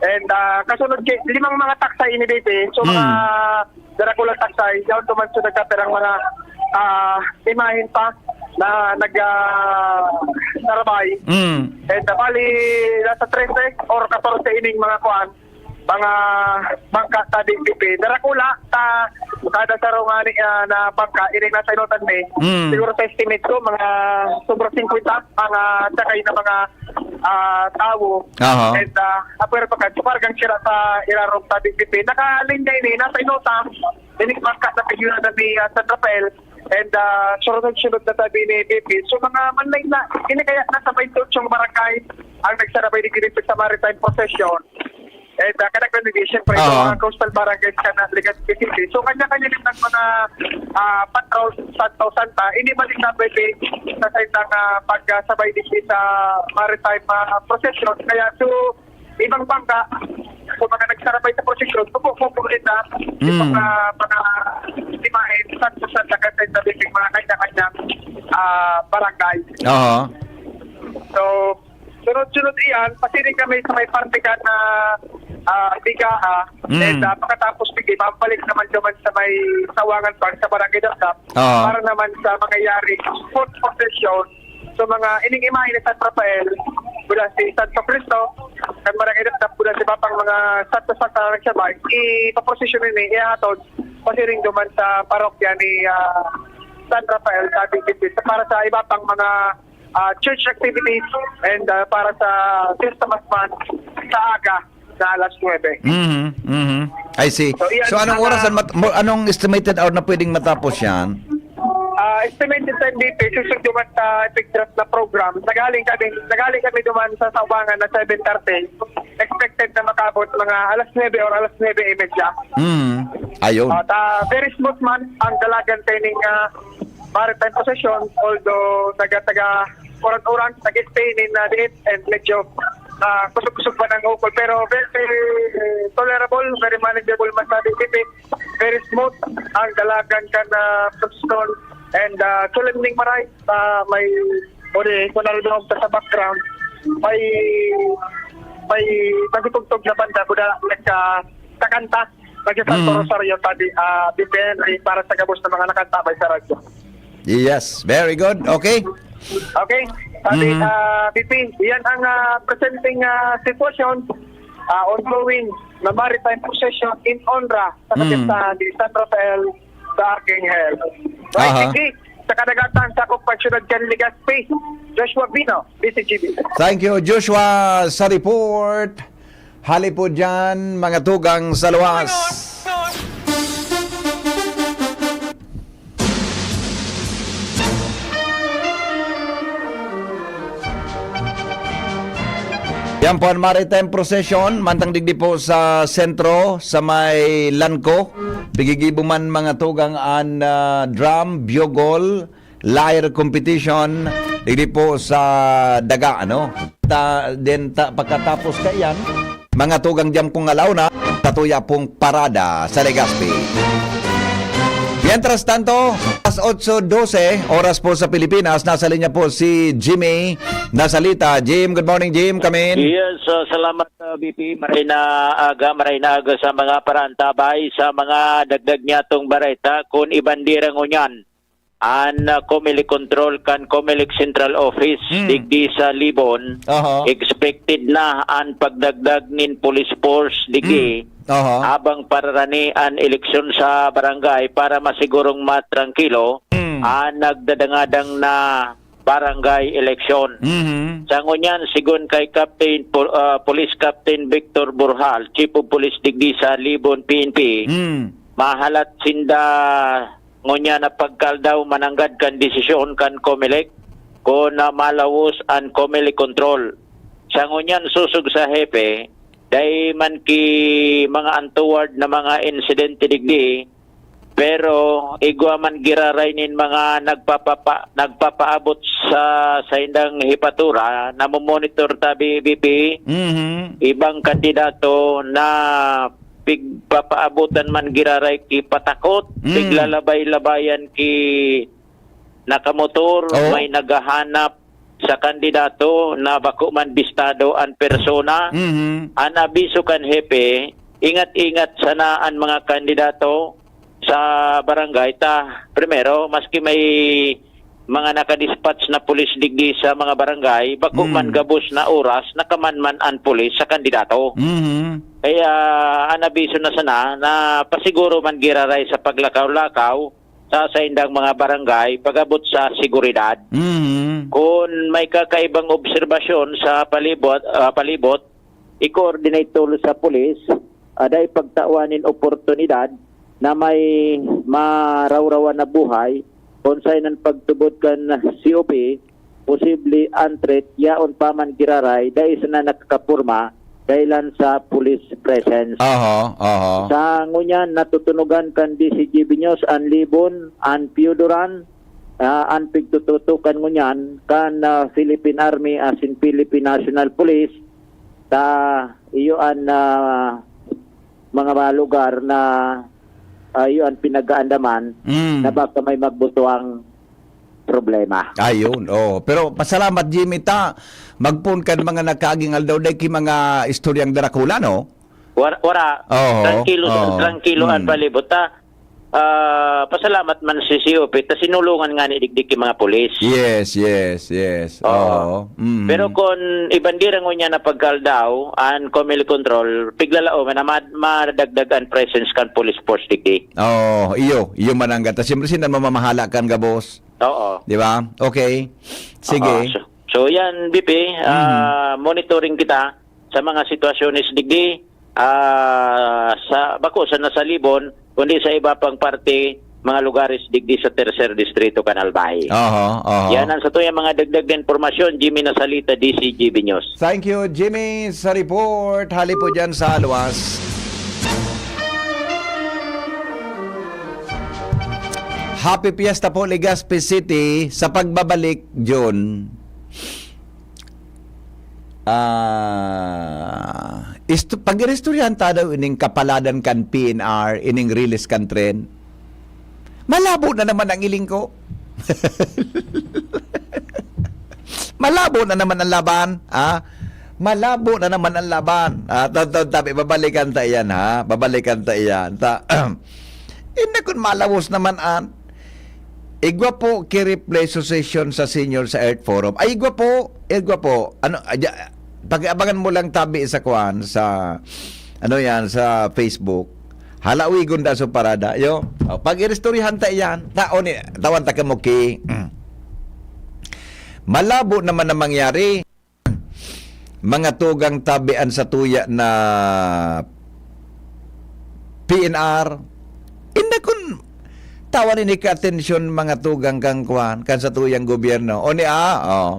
And, ah, kasunod kay, limang mga taksay ini, Bibi. So, mga Mm. dara ko lang taksay, yaon duman sa nagkapirang mga, ah, imahen pa na nag, ah, sarabay. Mm. And, ah, bali, nasa trese or katorse ining mga kuan, mga bangka sa D P P. Darakula ta kada saro nga ni, ah, na bangka, ini nasa inutan mi. Mm. Siguro sa estimate ko, mga sobra singkwenta ang, ah, sakay na mga, ah, tawo. Aha. And, ah, apwera pa ka, sumargang sila sa irarom sa D P P. Nakalinya ini, nasa inutan, ini bangka na pigilan na ni, ah, San Rafael. And, ah, sunod-sunod na sabi ni P P. So, mga manlay na, ini kaya nasa twenty-eight barangay ang nagsarabay ni Ginipi sa maritime procession. And, ah, kadaghan din, siyempre, Oo. sa mga coastal barangays ka na Legazpi City. So, kanya-kanya din ang mga, ah, patrol, Santa o Santa. Hindi man din na pwede sa side ng, ah, pagsabay din sa maritime, ah, procession. Kaya, so, ibang bangka, so, mga nagsarabay sa procession, so, po, po, po, rin na, Mm. mga, mga timahin, Santa o Santa, kasi sa mga kanya-kanya, ah, barangay. Oo. So, sunod-sunod iyan, pasiring kami sa may parte ka na, ah, Bigaha. Mm. And, ah, pagkatapos, sige, mabalik naman naman sa may Sawangan Park, sa Barangay Dapdap, Oo. para naman sa mangyayari foot procession. So, mga ining imahe ni San Rafael, mula si Santo Cristo, kan Barangay Dapdap, mula si Papang mga Santo Santa na nagsabay, ipaprosesyon ini, ihahatod, pasiring duman sa parokya ni, ah, San Rafael, sa Big Para sa iba pang mga ah, church activities and, ah, para sa Fiesta Masman sa aga na alas nuebe. Mhm, mhm. I see. So, iyan So, anong ang, oras ah, ang mat-, mo, anong estimated hour na pwedeng matapos yan? Ah, estimated time dito, susugduman sa epigdraft na program. Nagaling kami, nagaling kami duman sa Sawangan na seven thirty. Expected na makabot mga alas nuebe or alas nuebe y media. Mhm. Ayun. At, ah, very smooth man ang dalagan training, ah, maritime procession, although taga-taga uran-uran, nag-stay nin, ah, diit and medyo, ah, kusog-kusog pa ng ukol. Pero very, very tolerable, very manageable man sa D P P. Very smooth ang dalagan kan, ah, procession. And, ah, solemning maray, ah, may, o di, kung naririnig sa background, may, may nagtutugtog na banda, kuda, nagka-, kakanta. Nagsasanto Mm. Rosario, sabi, ah, Bibi Henry, para sa gabos na mga nakantabay sa radyo. Yes, very good. Okay. Okay. Sabi, Mhm. ah, B P, yan ang, ah, presenteng, ah, sitwasyon. ah, ongoing na maritime procession in honra sa Mm. kapistahan ni San Rafael sa Arkanghel. Aha. Right, Digdi, sa kadagatan, sa akong pagsunod kan Legazpi, Joshua Vino, D C G B. Thank you, Joshua, sa report. Hali po dyan, mga tugang sa luwas. Yan po an maritime procession, mantang digdi po sa sentro, sa may Lanco. Pigigibo man, mga tugang, an, ah, drum, bugle, lyre competition, digdi po sa daga, ano? Ta, then ta, pagkatapos kaiyan, mga tugang dyan pong alaw na, tatuya pong parada sa Legazpi. Mientras tanto, alas otso dose, oras po sa Pilipinas, nasa linya po si Jimmy Nasalita. Jim, good morning, Jim. Come in. Yes, uh, salamat, uh, B P. Maray na aga, maray na aga sa mga parantabay, sa mga dagdag niyatong bareta. Kun ibandira ngunyan, an, uh, Comelec control kan Comelec Central Office, Mm. digdi sa Libon, Aha. expected na an pagdagdag nin police force digdi, Mm. Aha. habang pararani an eleksyon sa barangay para masigurong matrangkilo Mm. an nagdadangadang na barangay eleksyon. Mhm. Sa ngunyan, sigon kay Captain Pol-, ah, Police Captain Victor Burhal, Chief of Police digdi sa Libon P N P, Mm. mahalat sinda ngunyan na pagkaldaw mananggad kan desisyon kan Comelec kun na malawos an Comelec control. Sa ngunyan, sosog sa hepe, dai man ki mga untoward na mga insidente digdi, pero igwa man giraray nin mga nagpapapa-, nagpapaabot sa saindang hepatura, namomonitor ta, B P. Mhm. Ibang kandidato na pigpapaabotan man giraray ki patakot, Mm. piglalabay-labayan ki nakamotor, Oo. may naghahanap sa kandidato na bako man bistado an persona. Mhm. An abiso kan hepe, ingat-ingat sana an mga kandidato sa barangay ta. Primero, maski may mga nakadispatch na pulis digdi sa mga barangay, bako Mm. man gabos na oras, nakaman man an pulis sa kandidato. Mhm. Kaya, an abiso na sana, na pasiguro man giraray sa paglakaw-lakaw sa saindang mga barangay pag-abot sa seguridad. Mhm. Kun may kakaibang obserbasyon sa palibot, ah, palibot, i-coordinate tolos sa pulis, ah, dai pagtawan nin oportunidad na may marawrawan na buhay, kun saen an pagtubod kan C O P, posible an threat, yaon pa man giraray, dai sana nakakaporma dahelan sa police presence. Aha, aha. Sa ngunyan, natutunogan kan D C G B News an Libon, an Pioduran, ah, an pigtututukan ngunyan kan, ah, Philippine Army asin Philippine National Police, ta iyo an, ah, mga lugar na, ah, iyo an pinag-aandaman Mm. na baka may magbutuang problema. Ayun, oh. Pero pasalamat, Jimmy, ta magpoon kan mga nakaaging aldaw, dai ki mga istoryang darakula, no? Wara, wara. Oo, Trangkilo, oo. trangkilo an Mm. palibot, ta. Ah, pasalamat man si C O P, ta sinulungan ngani digdi ki mga pulis. Yes, yes, yes. Oo. Oo. Mm. Pero kun ibandira ngunyan na pagkaldaw, an Comelec control, piglalaom na mad-, madagdag an presence kan police force digdi. Oo, iyo, iyo mananggad. Ta siyempre, sinda mamamahala kan gabos. Oo. Di ba? Okay. Sige. Oo, so, so yan, B P, Mm. ah, monitoring kita sa mga sitwasyones digdi, ah, sa, bako sana sa Libon, kundi sa iba pang parte, mga lugares digdi sa Tercer Distrito kan Albay. Aha, aha. Yan ang satuyang mga dagdag na impormasyon, Jimmy Nasalita, D C G B News. Thank you, Jimmy, sa report. Hali po dyan sa Aluas. Happy Fiesta po, Legazpi City. Sa pagbabalik, June. Ah, isto-, pag-iristoryahan ta daw ining kapaladan kan P N R, ining release kan tren, malabo na naman ang iling ko. Malabo na naman ang laban, ha? Malabo na naman ang laban. Ah, ta-, ta-, tabi, babalikan ta iyan, ha? Babalikan ta iyan. Ta-, Hindi kun malawos naman an. Igwa po ki replay succession sa senior sa Earth Forum. Ay, igwa po. Igwa po. Ano, adya-, Pag-abangan mo lang tabi sa kwan, sa, ano yan, sa Facebook. Halawigon da so parada, yo. O, pag-iristoryahan ta yan, taon ni, tawan ta kamo ki, malabo naman na mangyari. Mga tugang tabi an satuya na P N R. Inda kun tawan ini ka atensyon mga tugang kang kwan, kan satuyang gobyerno. O ni, ah, oh.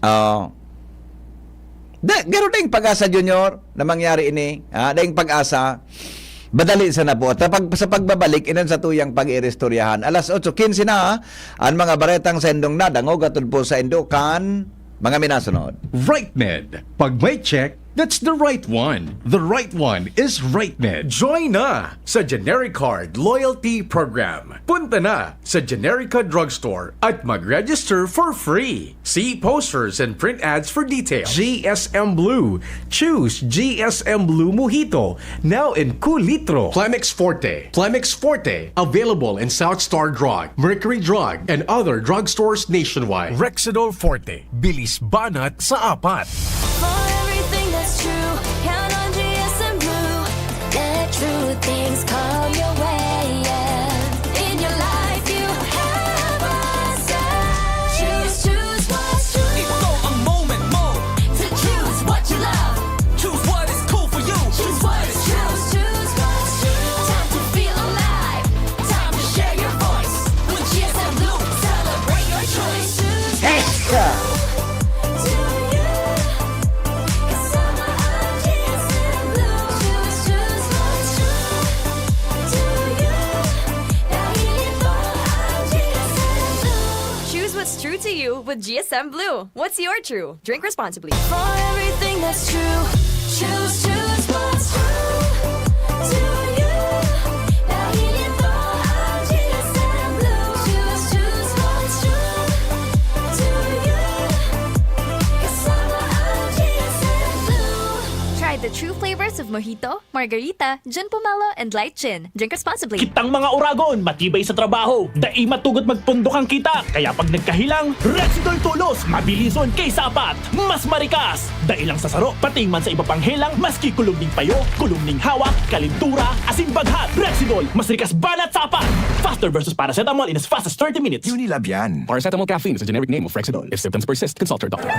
Oh. Da, garo daing pag-asa, Junior, na mangyari ini. Ha? Daing pag-asa. Madali sana po. Sa, pag, sa pagbabalik, inan sa tuyang pag-iristoryahan. Alas otso quince na, ha? Ang mga baretang sa indong nadangog atod po sa indo kan mga minasunod. RightMed. Pag may check, that's the right one. The right one is RightMed. Join na sa Generic Card Loyalty Program. Punta na sa Generica Drugstore at mag-register for free. See posters and print ads for details. G S M Blue. Choose G S M Blue Mojito. Now in kulitro. Plemex Forte. Plemex Forte. Available in South Star Drug, Mercury Drug, and other drugstores nationwide. Rexidol Forte. Bilis banat sa apat. For everything that's true, count on G S M Blue. Let true things come your way. Yeah. In your life, you have a say. Choose, choose what's true. Ito ang moment mo. To choose what you love. Choose what is cool for you. Choose what is true. Choose what's true. Time to feel alive. Time to share your voice. With G S M Blue, celebrate your choice. Choose Extra! to you. 'Cause I'm a G S M Blue. Choose, choose what's true to you. Dahil ito ang G S M Blue. Choose what's true to you with G S M Blue. What's your true? Drink responsibly. For everything that's true, choose, choose what's true to you. Dahil ito ang G S M Blue. Choose, choose what's true to you. Kasama ang G S M Blue. Try the true flavors of mojito, margarita, gin pomelo, and light gin. Drink responsibly. Kitang mga oragon, matibay sa trabaho, dai matugot magpundok ang kita. Kaya pag nagkahelang, Rexidol Tulos, mabilison kay sapat, mas marikas. Dai lang sa saro, pati man sa iba pang helang, maski kulog ning payo, kulog ning hawak, kalintura, asin baghat. Rexidol, mas rikas banat sa apat. Faster versus paracetamol in as fast as thirty minutes. Unilab yan. Paracetamol caffeine is a generic name of Rexidol. If symptoms persist, consult your doctor.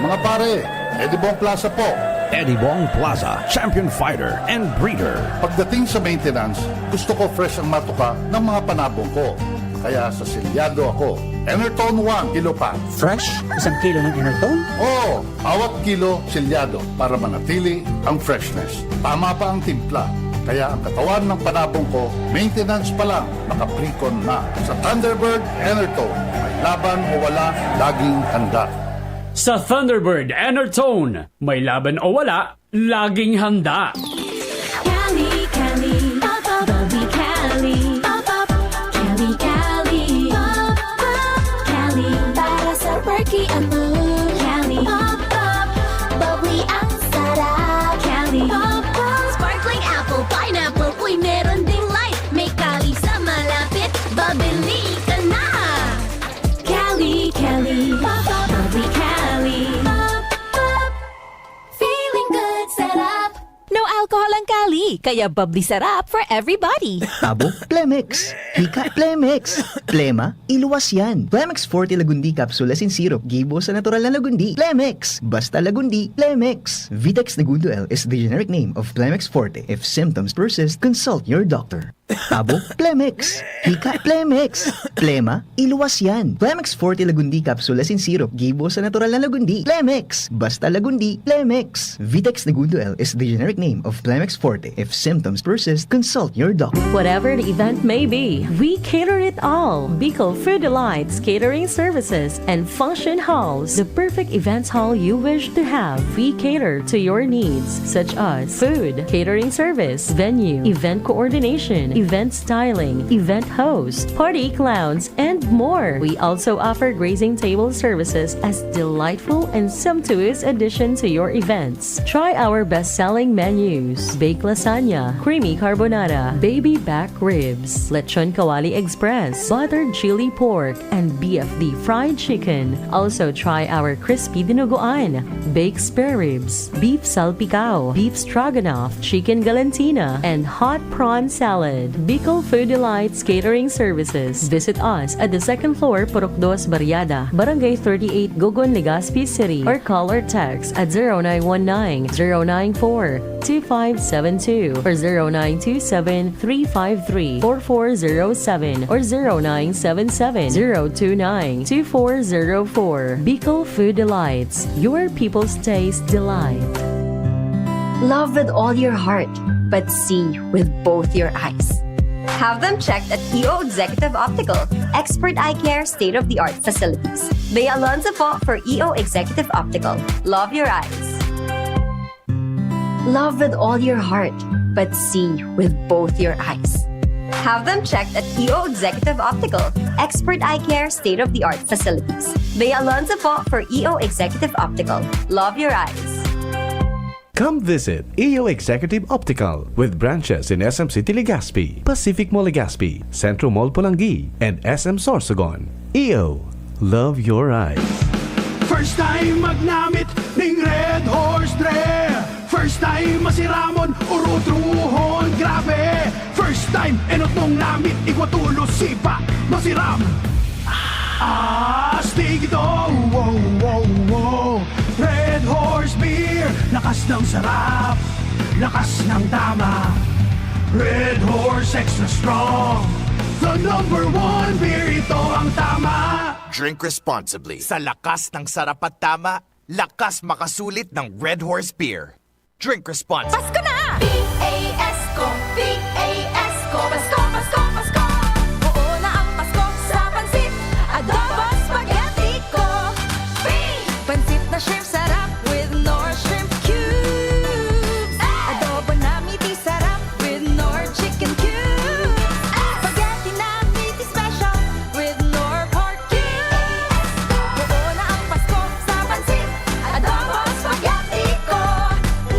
Mga pare, Edibong Plaza po. Edibong Plaza, champion fighter and breeder. Pagdating sa maintenance, gusto ko fresh ang matuka ng mga panabong ko. Kaya sa selyado ako. Enertone one, kilo pa. Fresh? Isang kilo ng Enertone? Oo, bawat kilo selyado para manatili ang freshness. Tama pa ang timpla. Kaya ang katawan ng panabong ko, maintenance pa lang, nakaprikon na. Sa Thunderbird Enertone, may laban o wala, laging handa. Sa Thunderbird Enertone, may laban o wala, laging handa. Cali, Cali, pop, pop, bubbly Cali, pop, pop, Cali, Cali, pop, pop, Cali, para sa perky ang mood. Cali, pop, pop, bubbly ang sarap. Cali, pop, pop, sparkling apple, pineapple, uy, meron ding light. May Cali sa malapit, babili ka na. Cali, Cali, pop, pop, bubbly Cali, pop, pop. Feeling good, sarap. No alcohol ang Cali, kaya bubbly sarap for everybody. Tabo, Plemex. Hika, Plemex. Plema, iluwas yan. Plemex Forte Lagundi Capsule as in syrup. Gibo sa natural na Lagundi. Plemex. Basta Lagundi, Plemex. Vitex Negundo L is the generic name of Plemex Forte. If symptoms persist, consult your doctor. Tabo, Plemex. Hika, Plemex. Plema, iluwas yan. Plemex Forte Lagundi Capsule as in syrup. Gibo sa natural na Lagundi. Plemex. Basta Lagundi, Plemex. Vitex Negundo L is the generic name of Plemex Forte. If symptoms persist, consult your doctor. Whatever the event may be, we cater it all. Bicol Food Delights Catering Services and Function Halls, the perfect events hall you wish to have. We cater to your needs, such as food, catering service, venue, event coordination, event styling, event host, party clowns, and more. We also offer grazing table services as delightful and sumptuous addition to your events. Try our best-selling menus: baked lasagna, creamy carbonara, baby back ribs, lechon kawali express, buttered chili pork, and B F D fried chicken. Also try our crispy dinuguan, baked spare ribs, beef salpicao, beef stroganoff, chicken galantina, and hot prawn salad. Bicol Food Delights Catering Services. Visit us at the second floor, Purok Dos Barriada, Barangay thirty-eight, Gogon, Legazpi City, or call or text at zero nine one nine, zero nine four, two five seven two or zero nine two seven, three five three, four four zero seven or zero nine seven seven, zero two nine, two four zero four. Bicol Food Delights, your people's taste delight. Love with all your heart, but see with both your eyes. Have them checked at E O Executive Optical. Expert eye care, state-of-the-art facilities. Bea Alonzo po for E O Executive Optical. Love your eyes. Love with all your heart, but see with both your eyes. Have them checked at E O Executive Optical. Expert eye care, state-of-the-art facilities. Bea Alonzo po for E O Executive Optical. Love your eyes. Come visit E O Executive Optical with branches in S M City Legazpi, Pacific Mall Legazpi, Centro Mall Polangui, and S M Sorsogon. E O, love your eyes. First time magnamit ning Red Horse, dre. First time masiramon, urutruhon, grabe. First time, enot mong namit, igwa tulos, sipa, masiram. Astig ito, wow, wow, wow. Red Horse Beer, lakas ng sarap, lakas ng tama. Red Horse Extra Strong, the number one beer, ito ang tama. Drink responsibly. Sa lakas ng sarap at tama, lakas makasulit ng Red Horse Beer. Drink responsibly. Pasko na! P A S ko, P A S ko, Pasko, Pasko, Pasko. Oo na ang Pasko sa pansit, adobo, spaghetti ko. Free! Pansit na shrimp sarap with Knorr shrimp cubes. Adobo na meaty sarap with Knorr chicken cubes. Spaghetti na meaty special with Knorr pork cubes. Oo na ang Pasko sa pansit, adobo, spaghetti ko.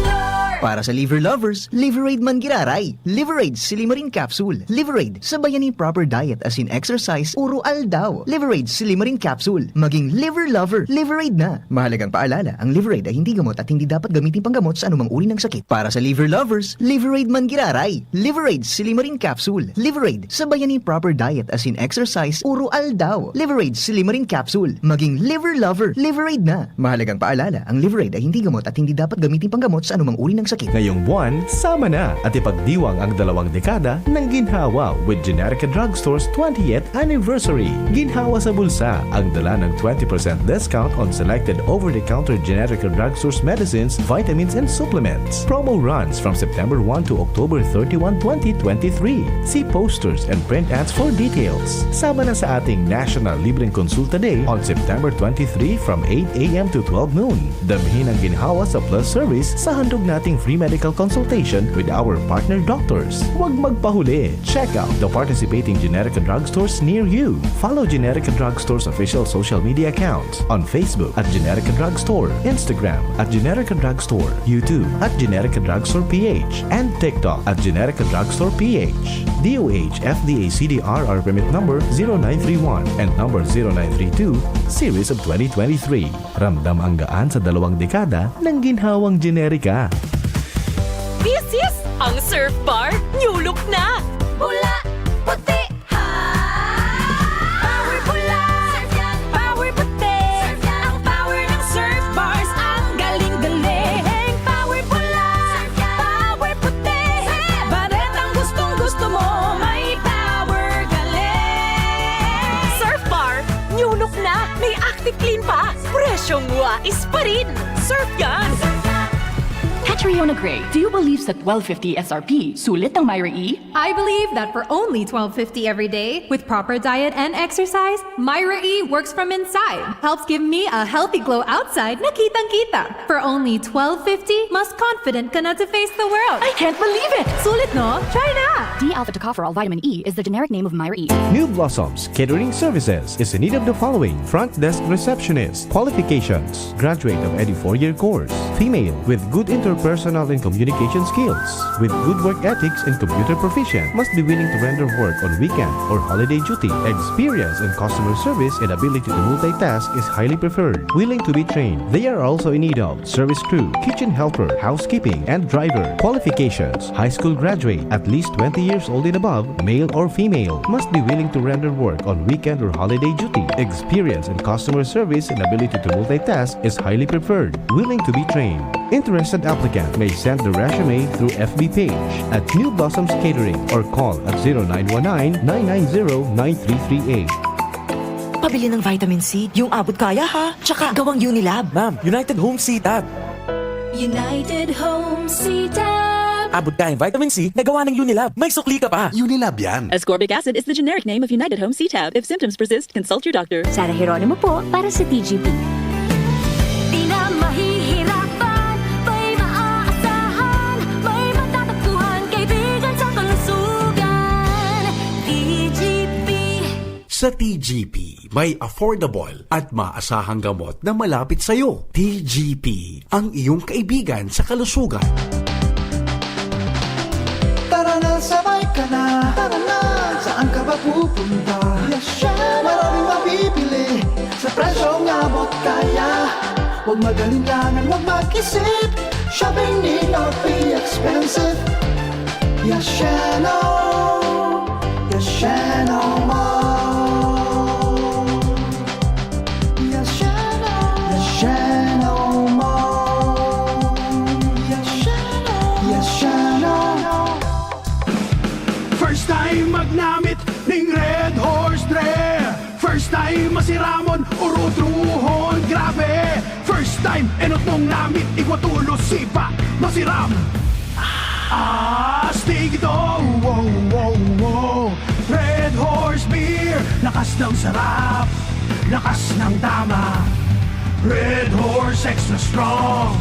Knorr! Para sa liver lovers, Liverade man giraray. Liverade Silimarin Capsule. Liverade, sabayan ni proper diet asin exercise, uro aldaw. Liverade Silimarin Capsule. Maging liver lover, Liverade na. Mahalagang paalala, ang Liverade ay hindi gamot at hindi dapat gamitin panggamot sa anumang uri ng sakit. Para sa liver lovers, Liverade man giraray. Liverade Silimarin Capsule. Liverade, sabayan ni proper diet asin exercise, uro aldaw. Liverade Silimarin Capsule. Maging liver lover, Liverade na. Mahalagang paalala, ang Liverade ay hindi gamot at hindi dapat gamitin panggamot sa anumang uri ng sakit. Ngayong buwan, sama na at ipagdiwang ang dalawang dekada ng Ginhawa with Generica Drugstore's twentieth anniversary. Ginhawa sa bulsa, ang dala ng twenty percent discount on selected over-the-counter Generica Drugstore's medicines, vitamins, and supplements. Promo runs from September one to October thirty-one, twenty twenty-three. See posters and print ads for details. Sama na sa ating National Libreng Konsulta Day on September twenty-three from eight a m to twelve noon. Damhin ang ginhawa sa Plus Service sa handog nating free medical consultation with our partner doctors. Huwag magpahuli. Check out the participating Generica Drugstores near you. Follow Generica Drugstore's official social media accounts on Facebook at Generica Drugstore, Instagram at Generica Drugstore, YouTube at Generica Drugstore P H, and TikTok at Generica Drugstore P H. D O H F D A C D R R permit number zero nine three one and number zero nine three two, series of twenty twenty-three. Ramdam ang gaan sa dalawang dekada ng ginhawang Generica. Misis, ang Surf Bar, new look na! Pula, puti, ha! Power pula! Surf yan! Power puti! Surf yan! Ang power ng Surf Bars, ang galing-galing! Power pula! Surf yan! Power puti! Surf yan! Baretang gustong-gusto mo, may power galing! Surf Bar, new look na! May Active Clean pa! Presyong wais pa rin! Surf yan! At Triona Gray, do you believe sa twelve fifty S R P, sulit ang Myra E? I believe that for only twelve fifty every day, with proper diet and exercise, Myra E works from inside. Helps give me a healthy glow outside na kitang-kita. For only twelve fifty, mas confident ka na to face the world. I can't believe it! Sulit, no? Try na! D alpha tocopherol vitamin E is the generic name of Myra E. New Blossoms Catering Services is in need of the following: front desk receptionist. Qualifications: graduate of any four-year course. Female with good interpersonal and communication skills. With good work ethics and computer proficient. Must be willing to render work on weekend or holiday duty. Experience in customer service and ability to multitask is highly preferred. Willing to be trained. They are also in need of service crew, kitchen helper, housekeeping, and driver. Qualifications: high school graduate, at least twenty years old and above, male or female. Must be willing to render work on weekend or holiday duty. Experience in customer service and ability to multitask is highly preferred. Willing to be trained. Interested applicant may send the resume through F B page at New Blossoms Catering or call at zero nine one nine, nine nine zero, nine three three eight. Pabili ng vitamin C, yung abot kaya ha. Tsaka gawang Unilab. Ma'am, United Home C-Tab. United Home C-Tab. Abot kayang vitamin C na gawa ng Unilab. May sukli ka pa. Unilab yan. Ascorbic acid is the generic name of United Home C-Tab. If symptoms persist, consult your doctor. Sara Geronimo po para sa T G P. Di na mahihirapan, may maaasahan, may matatagpuan, kaibigan sa kalusugan. T G P. Sa T G P, may affordable at maasahang gamot na malapit sa'yo. T G P, ang iyong kaibigan sa kalusugan. Tara na, sabay ka na. Tara na, saan ka ba pupunta? Maraming mabibili sa presyong abot kaya. Huwag mag-alinlangan, huwag mag-isip. Shopping need not be expensive. Yasheno, Yasheno Mall. Yasheno, Yasheno Mall. Yasheno, Yasheno. First time magnamit ning Red Horse Dre. First time masiramon, urutrohon, grabe. First time, enot mong namit, igwa tulos, sipa, masiram. Astig ito, wow, wow, wow. Red Horse Beer, lakas ng sarap, lakas ng tama. Red Horse Extra Strong,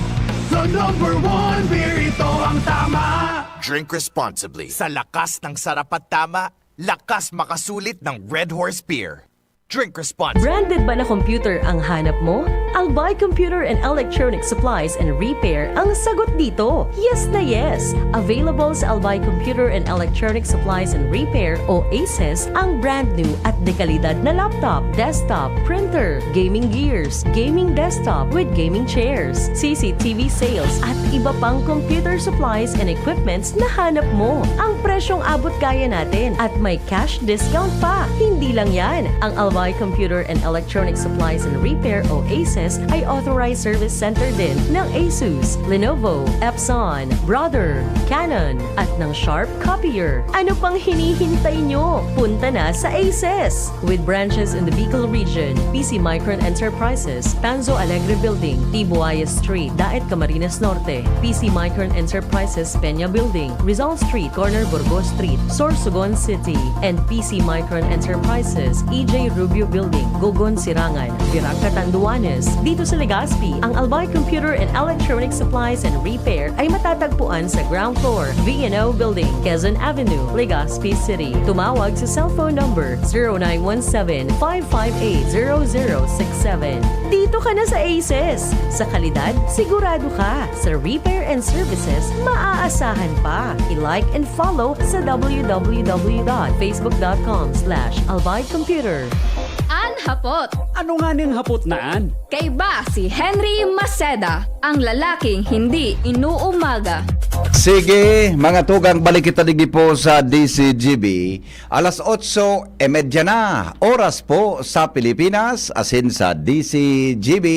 the number one beer, ito ang tama. Drink responsibly. Sa lakas ng sarap at tama, lakas makasulit ng Red Horse Beer. Drink responsibly. Branded ba na computer ang hanap mo? Albay Computer and Electronic Supplies and Repair ang sagot dito. Yes na yes! Available sa Albay Computer and Electronic Supplies and Repair o ACES ang brand new at dekalidad na laptop, desktop, printer, gaming gears, gaming desktop with gaming chairs, C C T V sales at iba pang computer supplies and equipments na hanap mo. Ang presyong abot kaya natin at may cash discount pa. Hindi lang yan, ang Albay Computer and Electronic Supplies and Repair o ACES ay authorized service center din ng Asus, Lenovo, Epson, Brother, Canon, at ng Sharp Copier. Ano pang hinihintay nyo? Punta na sa ACES! With branches in the Bicol region, P C Micron Enterprises, Tanzo Alegre Building, Tibuaya Street, Daet, Camarines Norte, P C Micron Enterprises, Peña Building, Rizal Street, corner Burgos Street, Sorsogon City, and P C Micron Enterprises, E J Rubio Building, Gogon, Sirangan, Virac, Catanduanes. Dito sa Legazpi, ang Albay Computer and Electronic Supplies and Repair ay matatagpuan sa ground floor, V and O Building, Quezon Avenue, Legazpi City. Tumawag sa cellphone number zero nine one seven, five five eight, zero zero six seven. Dito ka na sa ACES! Sa kalidad, sigurado ka! Sa repair and services, maaasahan pa. I-like and follow sa w w w dot facebook dot com slash albay computer. An hapot. Ano nga ning hapot na an? Kaiba si Henry Maceda, ang lalaking hindi inuumaga. Sige, mga tugang, balik kita digdi po sa D C G B. Alas otso e medya na, oras po sa Pilipinas, asin sa D C G B.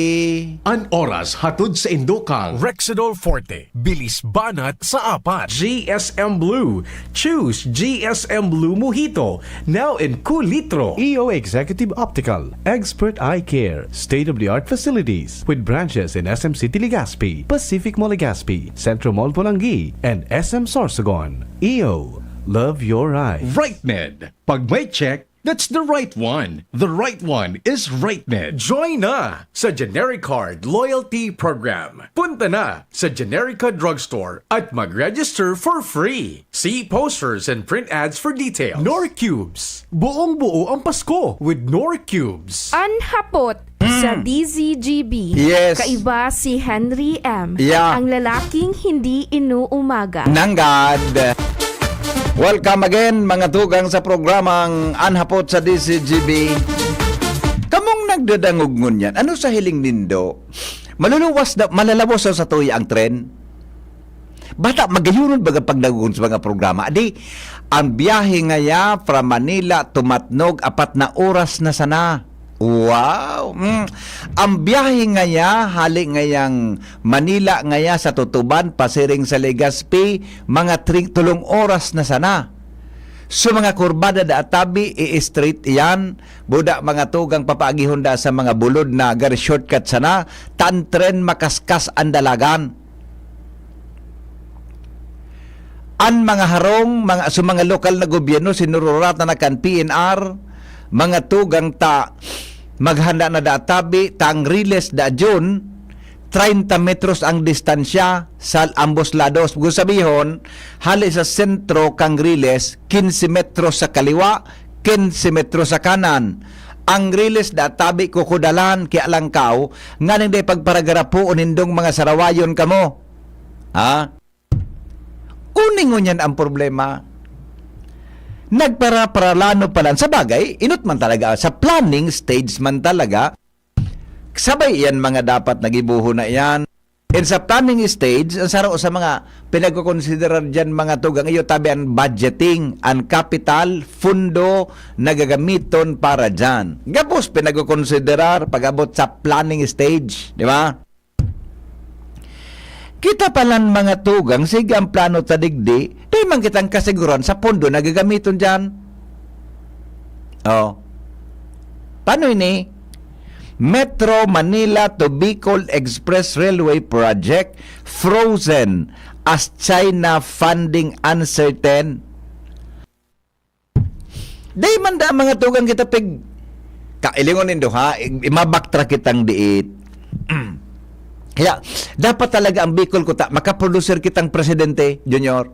An oras hatod sa indokang Rexidol Forte, bilis banat sa apat. G S M Blue, choose G S M Blue Mojito, now in kulitro. E O Executive Optical, expert eye care, state-of-the-art facilities with branches in S M City, Legazpi. Legazpi, Pacific Mall Legazpi, Centro Mall Polangui, and S M Sorsogon. E O, love your ride. RightMed. Pag may check, that's the right one. The right one is RightMed. Join na sa Genericard Loyalty Program. Punta na sa Generica Drugstore at mag-register for free. See posters and print ads for details. Knorr Cubes. Buong-buo ang Pasko with Knorr Cubes. An hapot sa D Z G B. Yes. Kaiba si Henry M. Yeah. Ang lalaking hindi inuumaga. Nanggad. Welcome again, mga tugang, sa programang An Hapot sa D Z G B. Kamong nagdadangog ngunyan, ano sa hiling nindo? Maluluwas na, malalawas na sa tuya ang tren? Bata, magayunon baga pagdangog sa mga programa. Di, ang biyahe ngaya from Manila to Matnog, apat na oras na sana. Wow! Mm. Ang biyahe ngaya, hali ngayang Manila ngaya sa Tutuban, pasiring sa Legazpi, mga tri-, tulong oras na sana. So, mga kurbada da tabi, i-straight iyan. Buda mga tugang papaagihon da sa mga bulod na gari shortcut sana, tan tren makaskas ang dalagan. An mga harong, mga, sa mga lokal na gobyerno, sinururatan na kan P N R, mga tugang ta, maghanda na da tabi, tang riles da June, treinta metros ang distansya sa ambos lados. Kung sabihon, hali sa sentro kang riles, quince metros sa kaliwa, quince metros sa kanan. Ang riles da tabi kukudalan, kaya langkaw, nganing dai pagparagarapoon nindong mga sarawayon kamo. Ha? Uningon yan ang problema. Nagparaparalano pa lang. Sa bagay, inot man talaga, sa planning stage man talaga, sabay yan mga dapat nagibuho na yan. And sa planning stage, ang saro sa mga pinagkukonsiderar dyan, mga tugang, iyo tabi ang budgeting, ang capital, fundo na gagamiton para dyan. Gabos pinagkukonsiderar pag-abot sa planning stage, di ba? Kita palan, mga tugang, sige ang plano ta digdi, di man kitang kasiguran sa pondo na gagamiton dyan. Oh. Paano ini? Metro Manila to Bicol Express Railway Project frozen as China funding uncertain. Dai man da, mga tugang, kita pig-, kailingon nindo, ha? I-, ima-backtrack kitang diit. Kaya, dapat talaga ang Bicol Kuta, makaproducer kitang presidente, Junior.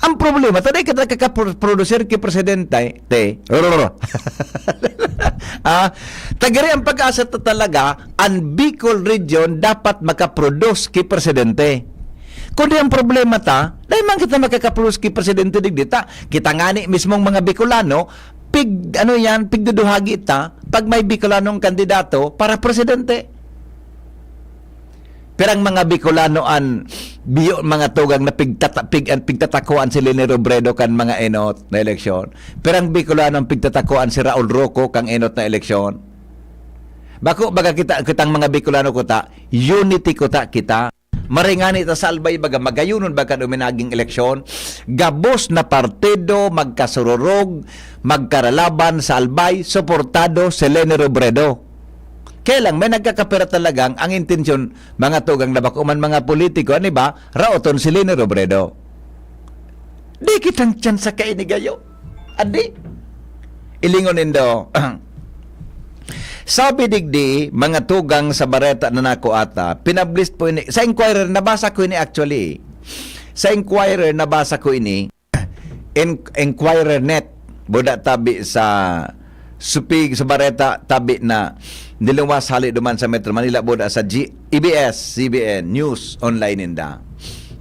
Ang problema, ta dai kita kakaproducer ki presidente, te. Ah, tagari ang pag-asa ta talaga, ang Bicol Region dapat makaproduce ki presidente. Kundi ang problema ta, dai man kita makakaproduce ki presidente digdi ta. Kita ngani mismong mga Bicolano, pig, ano yan, pigduduhagi ta pag may Bicolanong kandidato para presidente. Pero ang mga Bicolano an biyo, mga tugang, na pigtata-, pig-, an pigtatakuan si Leni Robredo kan mga enot na eleksyon. Pero ang Bicolano an pigtatakuan si Raul Roco kan enot na eleksyon. Bako, baga kita, kitang mga Bicolano kuta, unity kuta kita. Maray ngani ta sa Albay, baga, magayunon baga kan uminaging eleksyon, gabos na partido magkasururog, magkaralaban sa Albay, suportado si Leni Robredo. Kaya lang, may nagkakapira talagang ang intensyon, mga tugang, na bako man mga politiko, ano ba, raoton si Leni Robredo. Di kitang tsansa kaini gayo. Adi, ilingon nindo. Sabi digdi, mga tugang, sa bareta na nako ata, pinablis po ini, sa Inquirer, nabasa ko ini actually. Sa Inquirer, nabasa ko ini. In-, Inquirer net, buda tabi sa Supig, sa bareta, tabi na niluwas hali duman sa Metro Manila, buda sa G-, E B S, C B N, News Online ninda.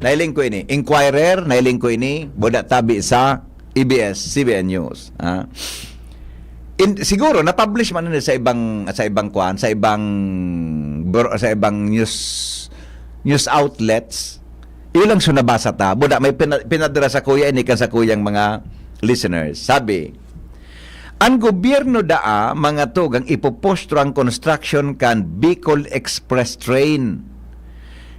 Nailing ko ini. Inquirer, nailing ko ini, buda tabi sa E B S, C B N News. Ah. In, siguro, na-publish man ini sa ibang, sa ibang kwan, sa ibang, bro-, sa ibang news, news outlets. Iyo lang so nabasa ta. Buda, may pina-, pinadara sa kuya, ini kan sa kuyang mga listeners. Sabi, "Ang gobyerno daa, mga tugang, ipopostro ang construction kan Bicol Express Train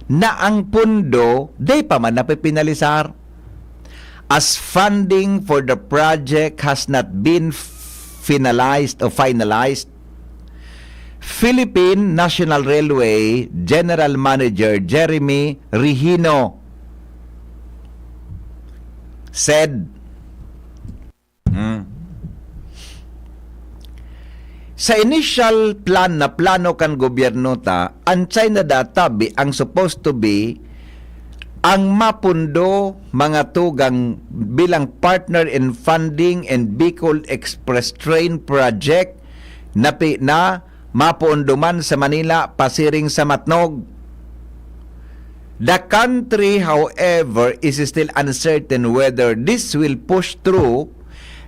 na ang pondo di pa man napipinalisar, as funding for the project has not been finalized o finalized." Philippine National Railway General Manager Jeremy Regino said, hmm, sa initial plan na plano kan gobyerno ta, an China da tabi ang supposed to be ang mapundo, mga tugang, bilang partner in funding and Bicol Express Train Project na pi-, na mapundo man sa Manila pasiring sa Matnog. The country, however, is still uncertain whether this will push through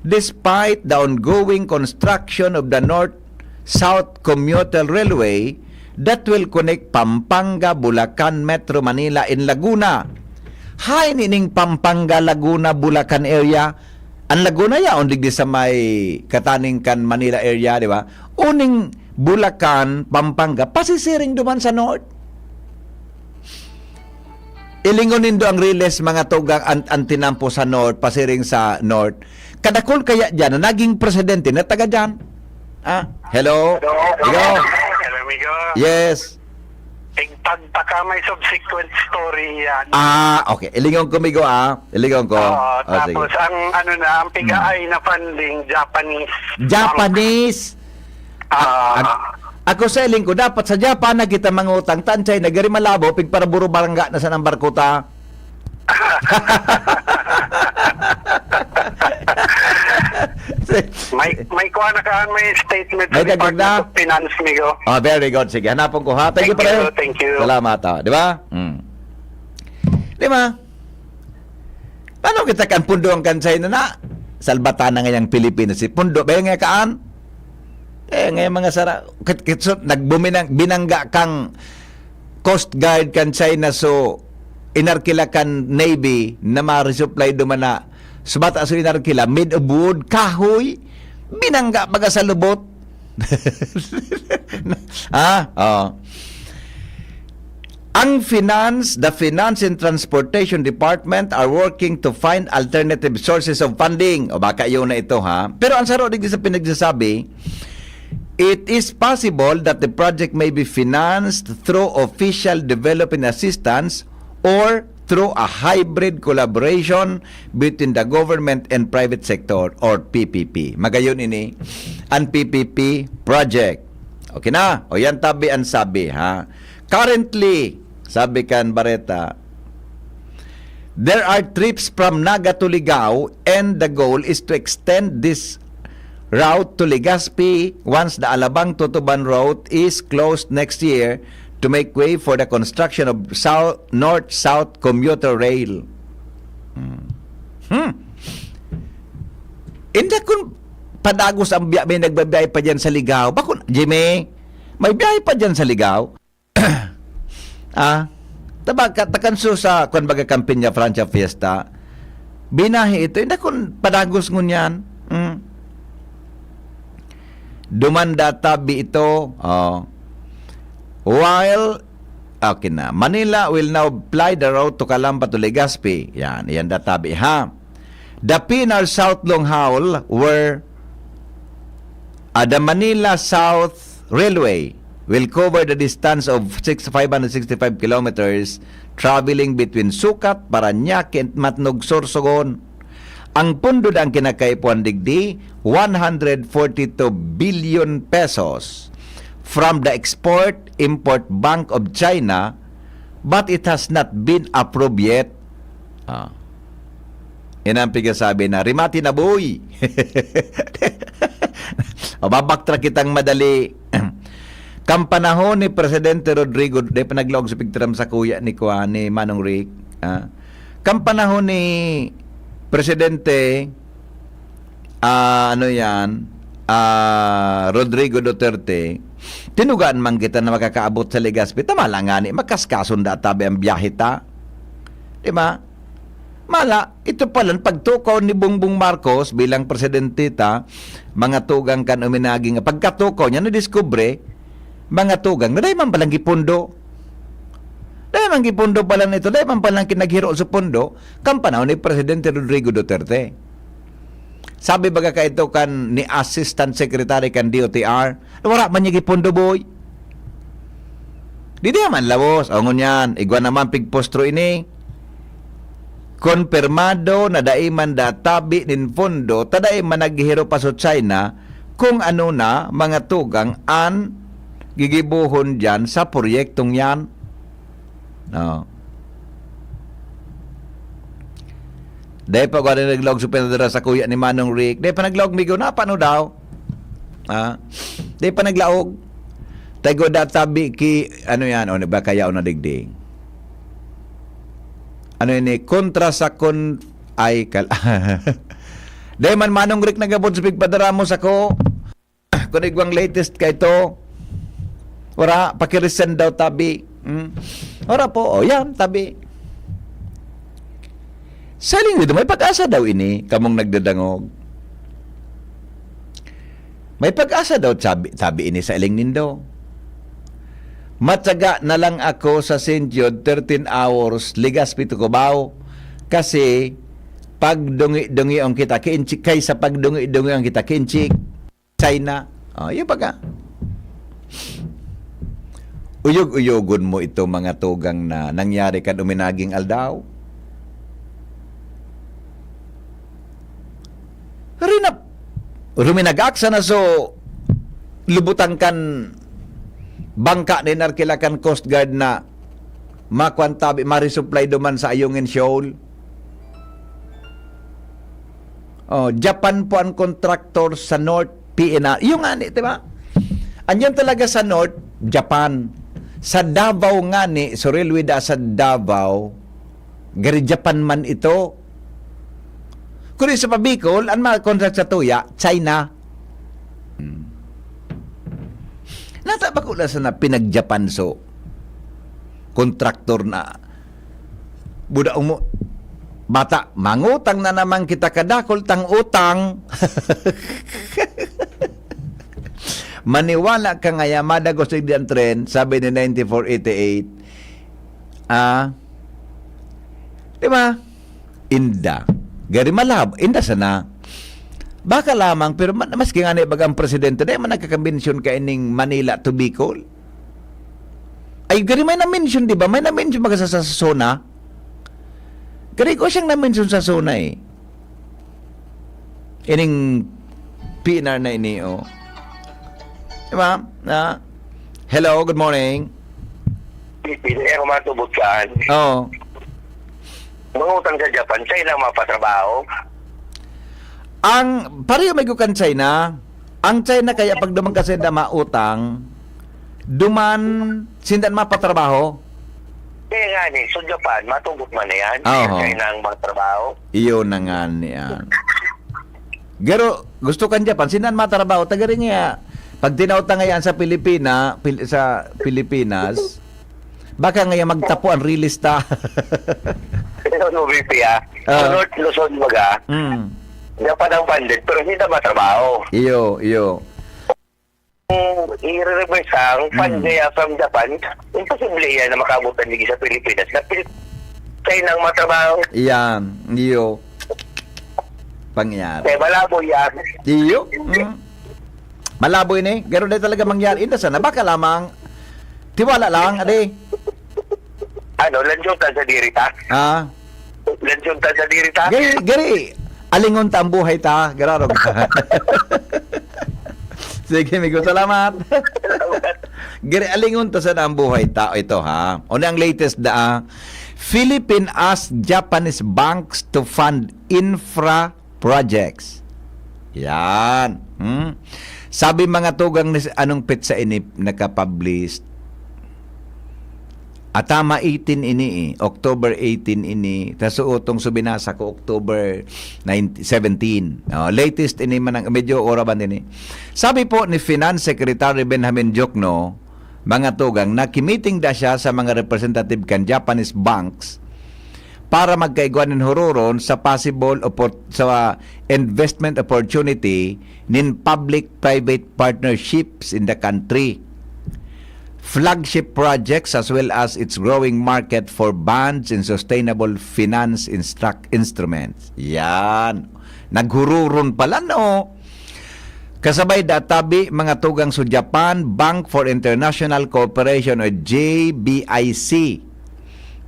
despite the ongoing construction of the North-South Commuter Railway that will connect Pampanga, Bulacan, Metro Manila, and Laguna. Hay nining Pampanga, Laguna, Bulacan area. Ang Laguna yaon digdi sa may kataning kan Manila area, di ba? Uning Bulacan, Pampanga, pasisiring duman sa north. Ilingon nindo ang riles, mga tugang, an-, an tinampo sa north, pasiring sa north. Kadakol kaya diyan na naging presidente na taga diyan? Ah, hello? Hello? Hello? Hello, amigo. Yes. Igtagta ka, may subsequent story yan. Ah, okay. Ilingon ko, migo, ah. Ilingon ko. Oo, Oh, sige. tapos ang ano na, ang pigaay na funding, Japanese. Japanese? Ah, Ag-, ako sa iling ko, dapat sa Japan na kita mangutang, tansay na gari malabo, pigparaburo barangga na sa nang barko ta. May, may kuha na kaan, may statement May sa dagdag Department na? of Finance, migo. Ah, very good. Sige, hanapon ko, ha. Thank you, Thank you, pre. thank you. Salamat, ah. Di ba? Mm. Di ba? Ano kita kan pundo ang kansay na na? Salbatan na ngayang Pilipinas. Si pundo, ba nga kaan? Eh, ngayang mga sara-, kit-, kit-, so, nagbuminang-, binangga kang Coast Guard kan China, so inarkila kan Navy na ma-resupply duman na. So, bata so inarkila, made of wood, kahoy, binangga baga sa lubot. Ah, oh. Ang finance, the Finance and Transportation Department are working to find alternative sources of funding. O baka yun na ito, ha? Pero ang saro digdi sa pinagsasabi, it is possible that the project may be financed through official development assistance or through a hybrid collaboration between the government and private sector or P P P. Magayon ini, ang P P P project. Okay na? O yan tabi ang sabi, ha? Currently, sabi kan Bareta, there are trips from Naga to Ligao and the goal is to extend this route to Legazpi once the Alabang to Tuban route is closed next year to make way for the construction of South, North-South Commuter Rail. Hmm. Hmm. Inda kun padagos ang biya-, may nagbabiyahe pa diyan sa Ligao. Bakun, Jimmy, may biyahe pa diyan sa Ligao? Ah, taba, ka-, takanso sa, kwan baga, Campiña, Francia Fiesta. Binahi ito, inda kun padagos ngunyan. Hmm. Dumanda tabi ito. Oh. While, okay na. Manila will now ply the route to Calamba to Legazpi. Yan, yan databi, ha? The P N R South Long Haul, where, ah, the Manila South Railway will cover the distance of six, five hundred sixty-five kilometers, traveling between Sucat, Parañaque, and Matnog, Sorsogon. Ang pundo na ang kinakaipuhan digdi, one hundred forty-two billion pesos from the Export-Import Bank of China, but it has not been approved yet. Ah. Yan ang pigasabi na, "Rimati na, boy!" O, babaktra kitang madali. Kan panahon ni Presidente Rodrigo, di pa naglaog sa pigtaram sa kuya ni kuan, ni Manong Rick, ah. Kan panahon ni Presidente, ah, ano yan, ah, Rodrigo Duterte, tinugaan man kita na makakaabot sa Legazpi. Tama lang nga ni, makaskason da tabi ang biyahe ta. Di ba? Mala, ito palan pagtukaw ni Bongbong Marcos bilang presidente ta, mga tugang kan uminagi nga pagkatukaw niya, nadiskubre, mga tugang, na dai man palang gipundo. Dai man gipundo palan ito, dai man palang kinaghiro sa pundo, kan panahon ni Presidente Rodrigo Duterte. Sabi baga kaito kan ni Assistant Secretary kan D O T R, "Wara man niya gipondo, boy." Di, di man lawos. O, ngunyan, igwa naman pigpostro ini. Konpirmado na dai man da tabi nin pondo, ta dai man naghihiro pa sa China kung ano na mga tugang an gigibohon diyan sa proyektong yan. No. Dai pa gwa naglaog sa pinadara sa kuya ni Manong Rick. Dai pa naglaog, migo, na paano daw? Ha? Dai pa naglaog. Tayo da tabi ki, ano yan, o, ba kaya o nadigdi? Ano ini? Kontra sa kon-, ay, kal-, Dai man, Manong Rick, nagabot sa pigpadara mo sa ko. Kung igwang latest ka ito, wala, pakiresend daw, tabi. Hmm? Wala po, o yan, tabi. Sa iling nindo, may pag-asa daw ini, kamong nagdadangog. May pag-asa daw, sabi, sabi ini sa iling nindo. Matyaga na lang ako sa Saint Jude, thirteen hours, Legazpi to Cubao. Kasi, pagdungi-dungi ang kita, kiinchik, kaysa pagdungi-dungi ang kita, kiinchik. China. O, yun baga. Uyog-uyogon mo ito, mga tugang, na nangyari kan uminaging aldaw. Rinap-, ruminagak sana so lubutan kan bangka na inarkila kan Coast Guard na makuan tabi, ma-resupply duman sa Ayungin Shoal. Oh, Japan po ang contractor sa North P N R. Yung ngani, di ba? Anyan talaga sa North, Japan. Sa Davao ngani, so railway da sa Davao, gari Japan man ito. Kung sa Pabicol, ang mga contract sa Tuya, China. Hmm. Nata ba ko na sana pinag-Japan so contractor na buda umo, bata, mangutang na naman kita, kadakol tang utang. Maniwala ka nga Yamada Gosigdian Trend, sabi ni ninety-four eighty-eight. Ah, di ba? Inda. Gari malab-, inda sana. Baka lamang, pero ma-, maski nga ni bagang presidente, di man nagkakambensyon ka ining Manila to Bicol. Ay, gari may na-mention, di ba? May na-mention baga sa, sa SONA. Gari ko siyang na-mention sa SONA eh. Ining P N R na ini, oh. Di ba? Na, hello, good morning. Pipili ako matubod saan. Oo. Mangutang sa Japan, China mapatrabaho. Ang, pareho may kan China, ang China kaya pag duman ka sinda mautang, duman sinda mapatrabaho. Kaya nga ni, so Japan, matugot man na yan. Oo. China ang matrabaho. Iyon na nga niyan. Pero gusto kan Japan, sinda matrabaho, taga rin niya. Pag tinawta ngayon sa Pilipina, Pil-, sa Pilipinas, baka ngayon magtapo ang release ta. Pero no, V P, ah, Ah. Sa North Luzon, baga, Mm. Japan ang funded, pero hindi na matrabaho. Iyo, iyo. Kung i-reverse ang fund Mm. niya from Japan, imposible yan na makabot ang digi sa Pilipinas. Na Pil-, China ang matrabaho. Iyan, iyo. Pangyari. Kaya malabo yan. Iyo? Mm. Malabo ini. Pero dahil talaga mangyari. Inda sana. Baka lamang. Tiwala lang, ade. Ano, lanjutan sa diri ta? Ah. Lanjutan sa diri ta? Gari, gari. Alingon ta ang buhay ta. Gararog. Sige, amigo. Salamat. Gari, alingon ta sana ang buhay ta. Ito, ha. Ano ang latest da, ah? Philippine asks Japanese banks to fund infra projects. Yan. Hmm? Sabi mga tugang ni, anong petsa ini nakapublish? Ah, tama, eighteen ini eh. October eighteen ini. Tas utong subinasa ko, October nineteen, seventeen. Oh, latest ini man ang, medyo ora ba din eh. Sabi po ni Finance Secretary Benjamin Jokno, mga tugang, nakimiting da siya sa mga representative kan Japanese banks para magkaigwa nin huroron sa possible oppor-, sa investment opportunity nin public-private partnerships in the country. Flagship projects as well as its growing market for bonds and sustainable finance instruct-, instruments. Yan. Naghururon pala, no? Kasabay da tabi, mga tugang sa Japan, Bank for International Cooperation o J B I C,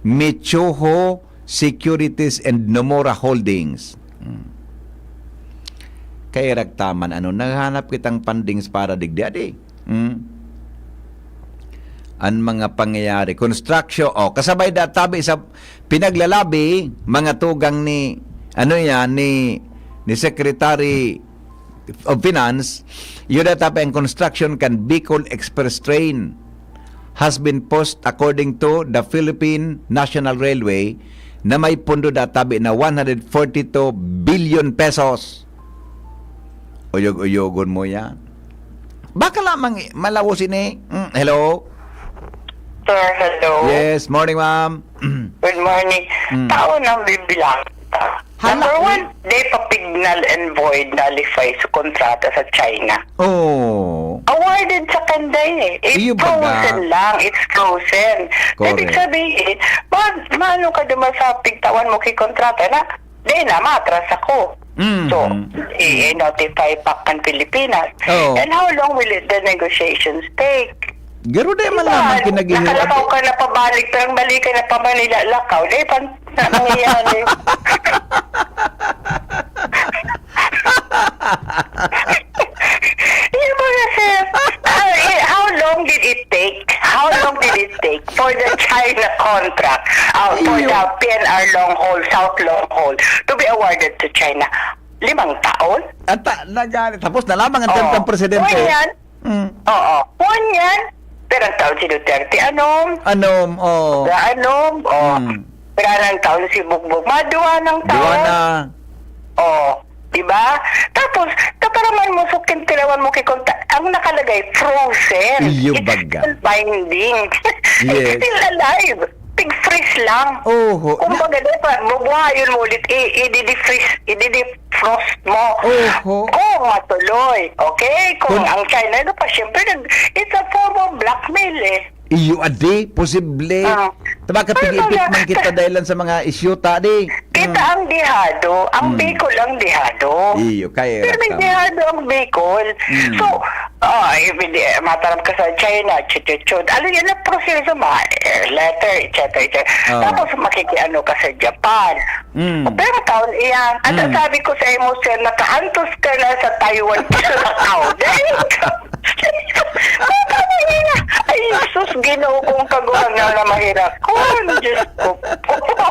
Michuho Securities and Nomura Holdings. Hmm. Kaya ragtaman, ano, naghanap kitang fundings para digdi, adi. Hmm. An mga pangyayari, construction, oh, kasabay da tabi sa pinaglalabi, mga tugang ni, ano yan, ni, ni Secretary of Finance, yun na tabi ang construction kan Bicol Express Train has been paused according to the Philippine National Railway na may pundo da tabi na one hundred forty-two billion pesos. Uyog-uyogon mo yan. Baka lamang i-, malawos ini. Mm, hello? Sir, hello. Yes, morning, ma'am. Good morning. Mm. Tao nang bibilang. Hala, Number one, eh. Di pa pignal and void nullify sa kontrata sa China. Oh. Awarded sa kanday eh. It's Iyo baga. frozen lang. It's frozen. Correct. Ibig sabihin, ma-, maano ka duman sa pigtawan mo ki kontrata na, di na, matras ako. Mhm. So, i-, i-notify pa kan Pilipinas. Oo. And how long will it, the negotiations take? Garo di man Diba? lamang kinagihi-, Nakalakaw ka na pabalik, pero ang balik ka na pa Manila, lakaw. Di pa na nangyayari. Yung mga sir, ah, eh, how long did it take? How long did it take for the China contract, uh, for Iyo. the P N R long haul, South long haul, to be awarded to China? Limang taon? Ata, nagani. Tapos na lamang ang Oo. term ng presidente. Ngunyan, Mm. Oo. Ngunyan, pirang taon si Duterte? Anom? Anom, oo. Sa anom? Oh. Mm. Pirang taon si Bugbog? Maduwa ng taon? Duwa na. Oh. Diba? Tapos, kaparaman mo, sukin, tirawan mo kay konta-, ang nakalagay, frozen. Iyo It's baga. still binding. Yes. It's still alive. Pig-freeze lang. Oho. Kumbaga, di ba, bubuhayon mo ulit, i-, i-de-freeze, i-de-defrost mo. Oho. Kung matuloy, okay? Kung Kun- ang China, ano pa, syempre, nag-, it's a form of blackmail eh. Iyo, adi, posible. Ah. Diba, kapag Ano ipit na? man kita dahil lang sa mga isyuta, di? Kita Mm. ang dehado, ang Mm. Bicol ang dehado. Iyo, kaya Pero may rata. dehado ang Bicol. Mm. So, ah, eh, hindi, eh, matarap ka sa China, chut, chut, chut. Ano yan ang proseso, ma-, eh, letter, et cetera, et cetera. Oh. Tapos makikiano ka sa Japan. Mm. Pero taon iyan, ang Mm. sabi ko sa imo, sir, nakaantos ka na sa Taiwan, Pacquiao. Dahil ka, ay, sus, Ginoo kong kagurang na mahirakon. Diyos ko po.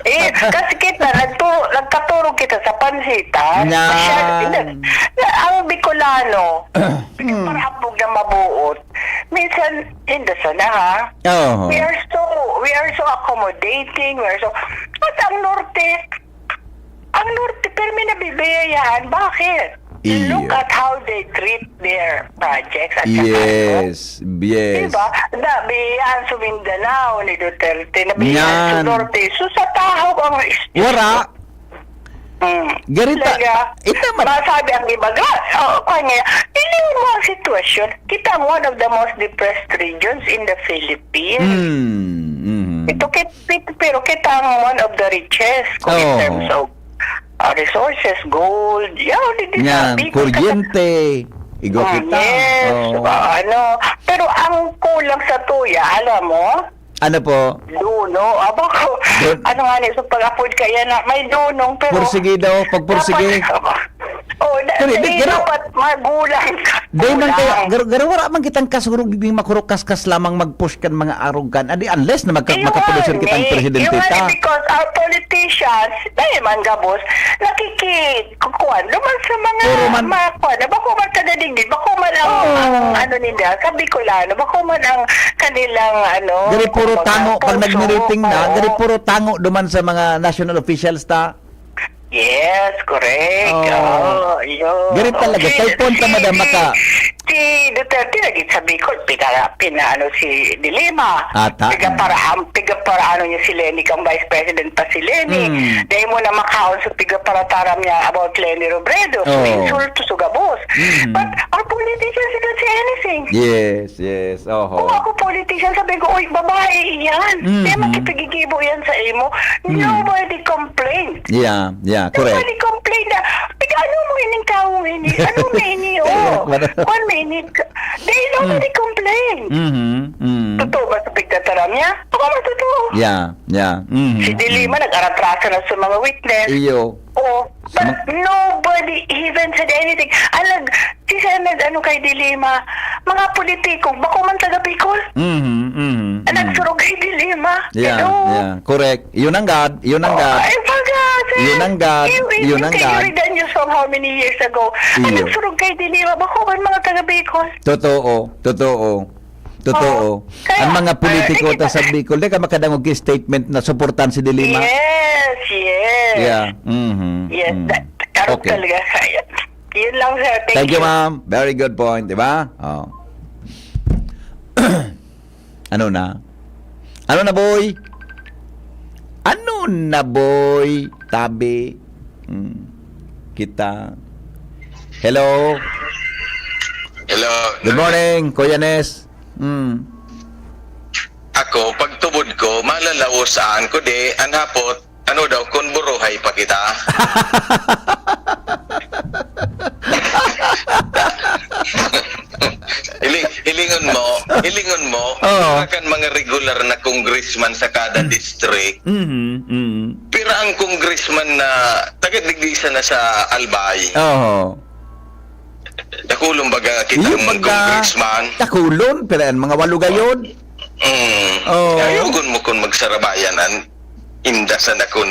Eh, kasi kita, nagturo, nagkaturog kita sa pansitan. Yan. Masyado, hindi. Ang Bicolano, Hmm. para apog na mabuot. Minsan, hindi sana, ha? Oo. We are so, we are so accommodating, we are so, at ang Norte, ang Norte, pero may nabibiyayaan. Bakit? Iyo. Look at how they treat their projects at saka, Yes, yes. Diba? Nabiyayaan sa Mindanao ni Duterte, nabiyayaan sa Yan. Norte. So, sa tahaw ang Wara. Mm. Garita, Talaga. ita man. Masabi ang iba, ga-, oh, kanya, tingnan mo ang sitwasyon. Kita ang one of the most depressed regions in the Philippines. Mm, mm. Ito, kit-, kit-, pero kita ang one of the richest kung in Oo. terms of, ah, resources, gold, yaw, di, di Yan, sabi ko, kuryente, igo Oh, kita. yes. Oo. Ah, ano, pero ang kulang sa tuya, alam mo, Ano po? Duno. Aba ko, Dun- ano nga ni, so pag-apod ka yan na, may dunong, pero Pursige daw, pagpursige. dapat, oh, da-, Pero, di, dahil pero, dapat magulang ka. Dahil man kaya, Magulang. gar-, gar-, wala man kitang kasurog, di makurukaskas lamang mag-push kan mga arogan. Adi, unless na magka-, Yun makaproducer kitang eh. presidente Yun nga ta. eh, because our politicians, dahil man gabos, nakiki-, kukuan, duman sa mga, Puro man mga kuan, na bako man kadadigdig, bako man ang, Oo. ang ano nila, sa Bicolano, bako man ang kanilang, ano, Gari puro kumbaga, tango, pag puso. nagmi-meeting na, Oo. gari puro tango duman sa mga national officials ta. Yes, correct. Oo. Oo, yun. Gari talaga, Okay, kay punta, si, madam, si, maka- si Duterte lagi sa Bicol, pina-, pinaano si De Lima. Ata. Piga para, ang piga para ano niya si Leni, kang Vice President pa si Leni. Hmm. Dahil mo na makaon sa piga para taram niya about Leni Robredo. So, Oo. insulto, so gabos. Hmm. But our politicians don't say anything. Yes, yes. Oho. Kung ako politician, sabi ko, "Uy, babae iyan. Kaya Mhm. makipigigibo iyan sa imo." Mm. Nobody complained. Yeah, yeah, correct. Nobody complained na, "Piga, ano mo ining tawo ini? Ano na ini, oh? Correct, madam. Kuwan mo ini?" They, nobody Mm. complained. Mhm, mm. Totoo ba sa pagtataram niya? Baka matotoo. Yeah, yeah. Mhm, Si De Lima, mm. nag-aratrasa na sa mga witness. Iyo. Oh, Sa but ma- nobody even said anything. Alag, si Senad, ano, kay De Lima, mga politiko, bako man taga Bicol. Mhm, mhm, Ang mhm. nagsurog kay De Lima. Yeah, Hello? yeah. Correct. Yun ang God. Yun ang Oh, God. Ay, baga, sir. Yun ang God. Yun, Yun yun ang kayo God. Ridanius from how many years ago? Ang Iyo. nagsurog kay De Lima, bako man mga taga Bicol. Totoo. Totoo. Totoo. Oh, kaya, Ang mga politiko ah, ta sa Bicol, di ka makadangog ki statement na suportahan si De Lima. Yes, yes. Yeah. Mhm. Yes, Mm. that, karong Okay. talaga, kaya. Yun lang, sir. Thank Thank you, you. ma'am. Very good point, di ba? Oh. Ano na? Ano na, boy? Ano na, boy? Tabi. Hmm. Kita. Hello? Hello. Good morning, Kuya Nes. Hmm. Ako, pagtubod ko, malalaos saan ko di, an hapot, ano daw, kun buruhay pa kita? Hiling-, hilingon mo, hilingon mo, Oo. Kan mga regular na congressman sa kada Hmm. district, Mhm, mhm. pira ang congressman na taga digdi sana sa Albay? Oo. Dakulon baga kita Iyo, mong baga, congressman? Dakulon, pero yan, mga walo gayon. Mm. Oo. Ayaw gun mo kun magsarabayan an inda sana kun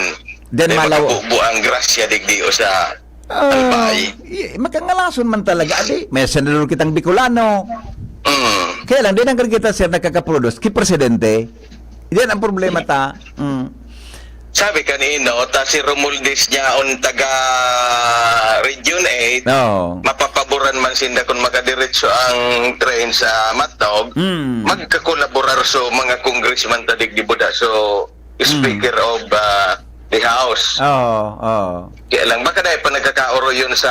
Then di malaw- makabubo ang grasya digdi o sa Ah, Albay. i-, makangalason man talaga, adi. May senador kitang Bicolano. Mm. Kaya lang, di nang kita, sir, nakakaproduce ki presidente. Yan ang problema ta. Mm. Sabi kanino, ta si Romualdez niya on taga Region eight, Oo. mapapaboran man sinda kung makadiretso ang train sa Matnog, Mm. magkakolaborar so mga congressman ta digdi buda. So, Mm. Speaker of, ah, the House. Oo, oo. Kaya lang, baka dahil pa nagkakaoroyon sa,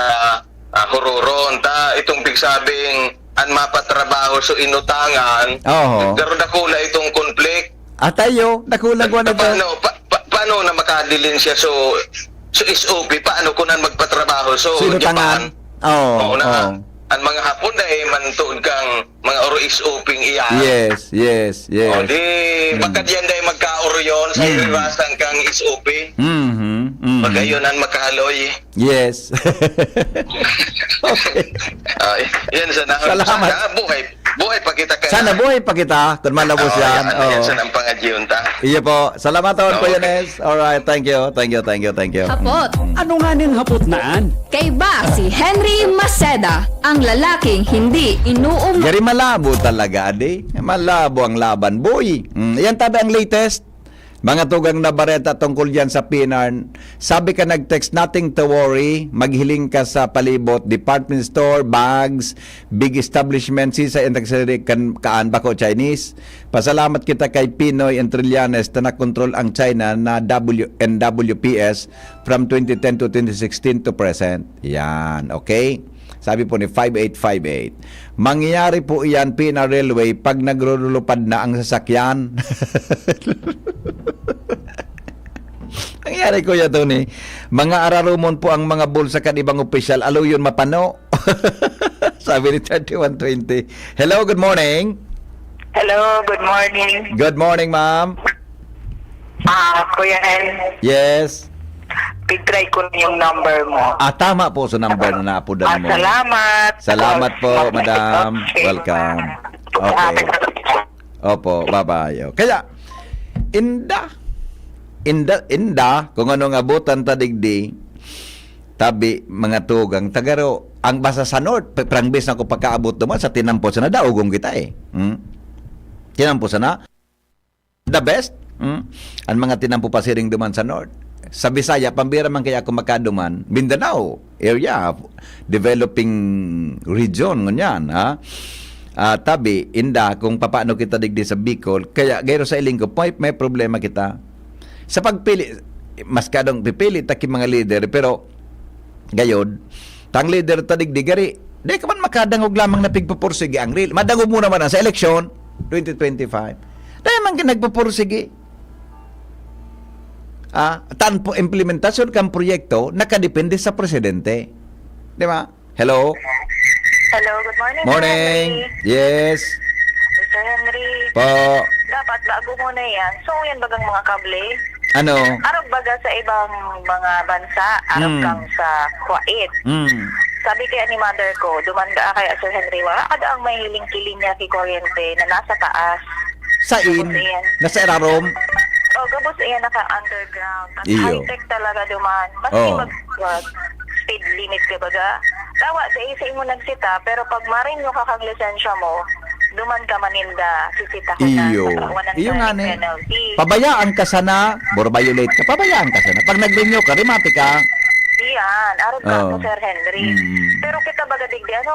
ah, huroron, ta itong pigsabing an mapatrabaho so inutangan, Oo. pero dakula itong conflict. Atayo, dakula Ta-, ko ano ta-, to. paano, pa-, pa-, paano na makadilin siya so, so S O P? Paano kung an magpatrabaho so So, inutangan? Japan? Oo, Oo, na, oo. an mga Hapon dahil man tuod kang mga oro S O P iyan. Yes, yes, yes. O, di, Hmm. baka diyan dahil magkaoroyon sa Hmm. irirasan kang S O P. Mhm, mhm. Pag gayon an makahaloy. Yes. Okay. Ah, yan sana. Salamat. Sana buhay, buhay pa kita kaya. Sana buhay pa kita, kun malabos Oo, yan. yan, yan Oo. sana ang pangadyion ta. Iyo po. Salamat, Oo. Kuya Nes. Alright, thank you, thank you, thank you, thank you. Hapot. Ano nga nin hapot naan? Kaiba si Henry Maceda, ang lalaking hindi inuum- Gari malabo talaga, adi. Malabo ang laban, boy. Mm, yan tabi ang latest. Mga tugang na bareta tungkol diyan sa P N R. Sabi ka nag-text, nothing to worry. Maghiling ka sa palibot, department store, bags, big establishment, sisa and taxi kan kaan bako Chinese. Pasalamat kita kay Pinoy and Trillanes ta nakontrol ang China na W N W P S from twenty ten to twenty sixteen to present. Yan, okay? Sabi po ni five eight five eight, "Mangyayari po iyan, P N R Railway, pag nagrurulupad na ang sasakyan." Nangyari, Kuya Tony, mga ararumon po ang mga bulsa kan ibang opisyal, alo yun mapano? Sabi ni thirty-one twenty. Hello, good morning. Hello, good morning. Good morning, ma'am. Ah, Kuya Hen, Yes. Pitry ko na yung number mo. Ah, tama po sa number na naapodan Ah, mo. salamat. Salamat po, Mas-, madam. Okay. Welcome. Okay. Opo, bye-bye. Kaya, inda, inda, inda, kung ano nga abutan ta digdi, tabi, mga tugang, tagaro, ang basa sa North, pe-, prangbe sa ko pagkaabot naman sa tinampo sana, daogong kita eh. Hmm? Tinampo sana, the best. Hmm? Ang mga tinampo pasiring duman sa North. Sa Bisaya, pambira man kaya ako makaduman, Mindanao area, developing region, ngunyan, ha? Ah, tabi, inda, kung papaano kita digdi sa Bicol, kaya gayro sa iling ko, may, may problema kita. Sa pagpili, mas kadong pipili ta ki mga leader, pero gayod, tang leader ta digdi, gari, Di ka man makadangog lamang na pigpupursige ang rally. Madangog mo naman ang sa eleksyon, twenty twenty-five. Dahil man nagpupursige. Ah, tan po implementasyon kang proyekto nakadepende sa presidente. Di ba? Hello? Hello, good morning, Sir Morning. Henry. Yes. Sir Henry, Po. Dapat bago mo na yan. So, yan bagang mga kable? Ano? Arog baga sa ibang mga bansa, arog Hmm. kang sa Kuwait. Hmm. Sabi kaya ni mother ko, dumanda kaya, Sir Henry, wala ka daang mahiling kiling niya ki kuryente na nasa taas. Sain? Gabos iyan. Nasa irarom? Oh, gabos iyan naka-underground. At Iyo. High-tech talaga duman. Maski Oh. mag, mag speed limit ka baga. Dawa, dai sa imo nagsita, pero pag marinyo ka kang lisensya mo, duman ka maninda, sisitahan na, Iyo. saka wanan Iyo ka nga ning ni. penalty. Pabayaan ka sana, bor violate ka. Pabayaan ka sana. Pag nag-renew ka, remate ka. Iyan, arog ka Oo. po, Sir Henry. Mm. Pero kita baga digdi, ano,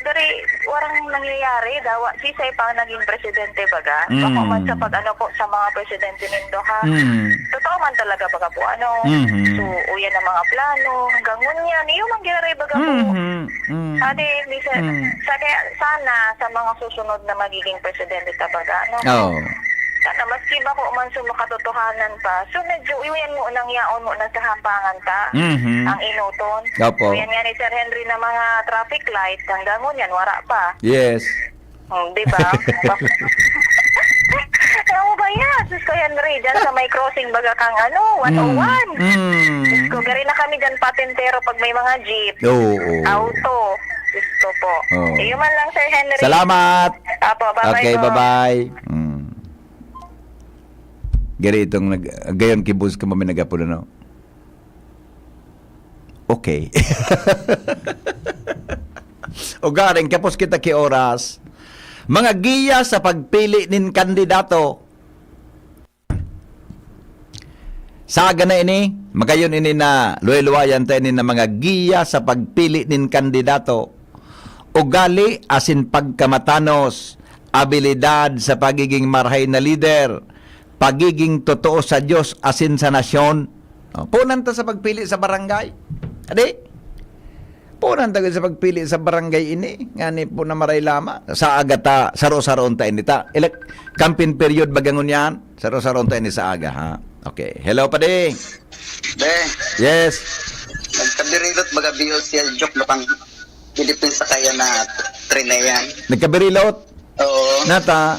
dari, warang nangyayari, dawa, si Sisay pa ang naging presidente baga. Mm. Bako man sa pag-ano po sa mga presidente nindo, ha? Mm. Totoo man talaga baga po, ano? Mhm. So, uyan ang mga plano, hanggang ngunyan, iyo man giraray baga po. Mhm. Mm. Ade, Mister, Mm. sa kaya, sana sa mga susunod na magiging presidente ta baga, ano? Oo. Sana maski bako man sa makatotohanan pa. So, medyo, uyan mo nang yaon mo na sa hampangan ta, Mhm. ang enoton. Opo. Uyan nga ni Sir Henry na mga traffic light, hanggang ngunyan, wara pa. Yes. Hmm, di ba? Ano ba yan? Sus ko, Henry, dyan sa may crossing baga kang ano, one oh one. Mm. Sus ko, gari na kami dyan patintero pag may mga jeep. Oo. Auto. Sus ko po. Oo. Iyo man lang, Sir Henry. Salamat. Apo, bye-bye Okay, po. bye-bye. Mm. Gari itong nag-, gayon kibus ka mami nag-apod, ano? Okay. Ugaring kapos kita ki oras. Mga giya sa pagpili nin kandidato. Saga na ini, magayon ini na luway-luwayan ta ini na mga giya sa pagpili nin kandidato. Ugali asin pagkamatanos, abilidad sa pagiging marahay na lider, pagiging totoo sa Diyos asin sa nasyon. Oh, punan ta sa pagpili sa barangay. Adi? Punan ta sa pagpili sa barangay ini. Ngani po na maray lama. Sa aga ta, saro-saroon ta ini ta. Elec-, campaign period baga ngunyan. Saro-saroon ta ini sa aga, ha? Okay. Hello, padi. Be, Yes. nagkabirilot baga B O C L joke na pang Philippines sa kaya na tren na yan. Nagkabirilot? Oo. Nata?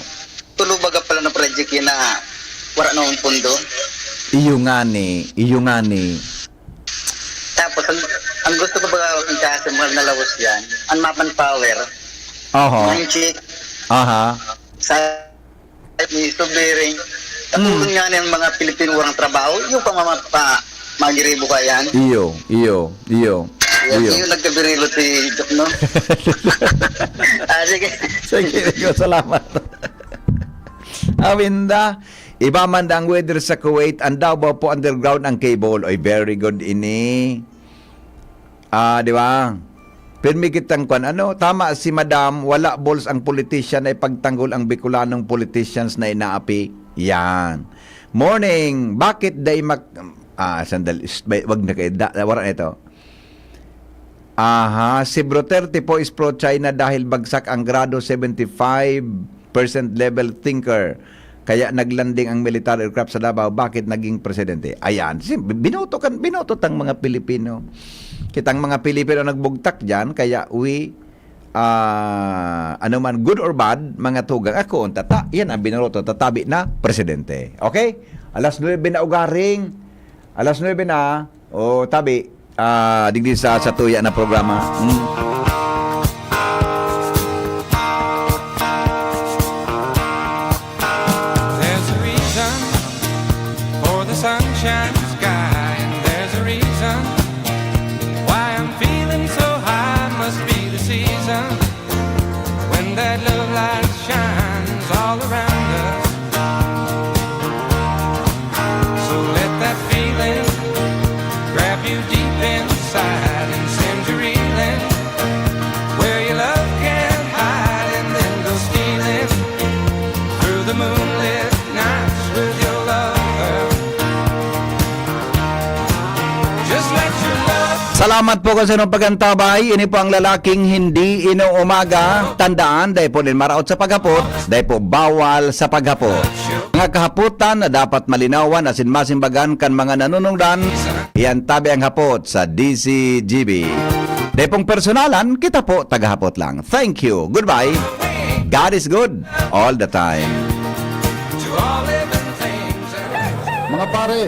Tulo baga pala na project yun na wala namang pundo. Iyo nga ni, iyo nga ni. Tapos, ang, ang gusto ko baga ang kaso, mahal na lawos yan, ang manpower, Oho. Mga chick, Aha. sa ni Sovereign. Katulong Mm. nga ng mga Pilipino walang trabaho, yung pamamapa, magiribo ka yan. Iyo, iyo, iyo, Yan, iyo. yung nagkabirilo si Joke, no? Ah, sige. Sige, Rico, salamat. Awinda, iba man ang weather sa Kuwait, ang Davao po underground ang cable. Oy, very good ini. Ah, di ba? Pirmi kitang kwan. Ano, tama si Madam, wala balls ang politician na ipagtanggol ang Bicolanong politicians na inaapi. Yan. Morning, bakit dai mak-, ah, sandali, shh, bay-, wag na kayo, da-, wala na ito. Aha, si Duterte po is pro-China dahil bagsak ang grado, seventy-five percent level thinker. Kaya naglanding ang military aircraft sa Davao. Bakit naging presidente? Ayan, si-, binoto kan, binoto tang mga Pilipino. Kitang mga Pilipino nagbugtak diyan, kaya we, ah, ano man, good or bad, mga tugang, ako, ang tata, yan ang binoto, tatabi na presidente. Okay? Alas nuebe na ugaring. Alas nuebe na. O, tabi, ah, digdi sa, sa tuya na programa. Mm. There's a reason for the sunshine sky, and there's a reason why I'm feeling so high. Must be the season when that love light shines all around us. So let that feeling grab you deep inside and send you reeling where your love can't hide, and then go stealing through the moonlit nights with your lover. Just let your love Salamat. Salamat po kan sa inyong pag-antabay. Ini po ang lalaking hindi inuumaga. Tandaan, dai po nin maraot sa paghapot, dai po bawal sa paghapot. Mga kahapotan na dapat malinawan asin masimbagan kan mga nanunungdan, iantabi ang hapot sa D Z G B. Dai pong personalan, kita po tagahapot lang. Thank you. Goodbye. God is good all the time. Mga pare,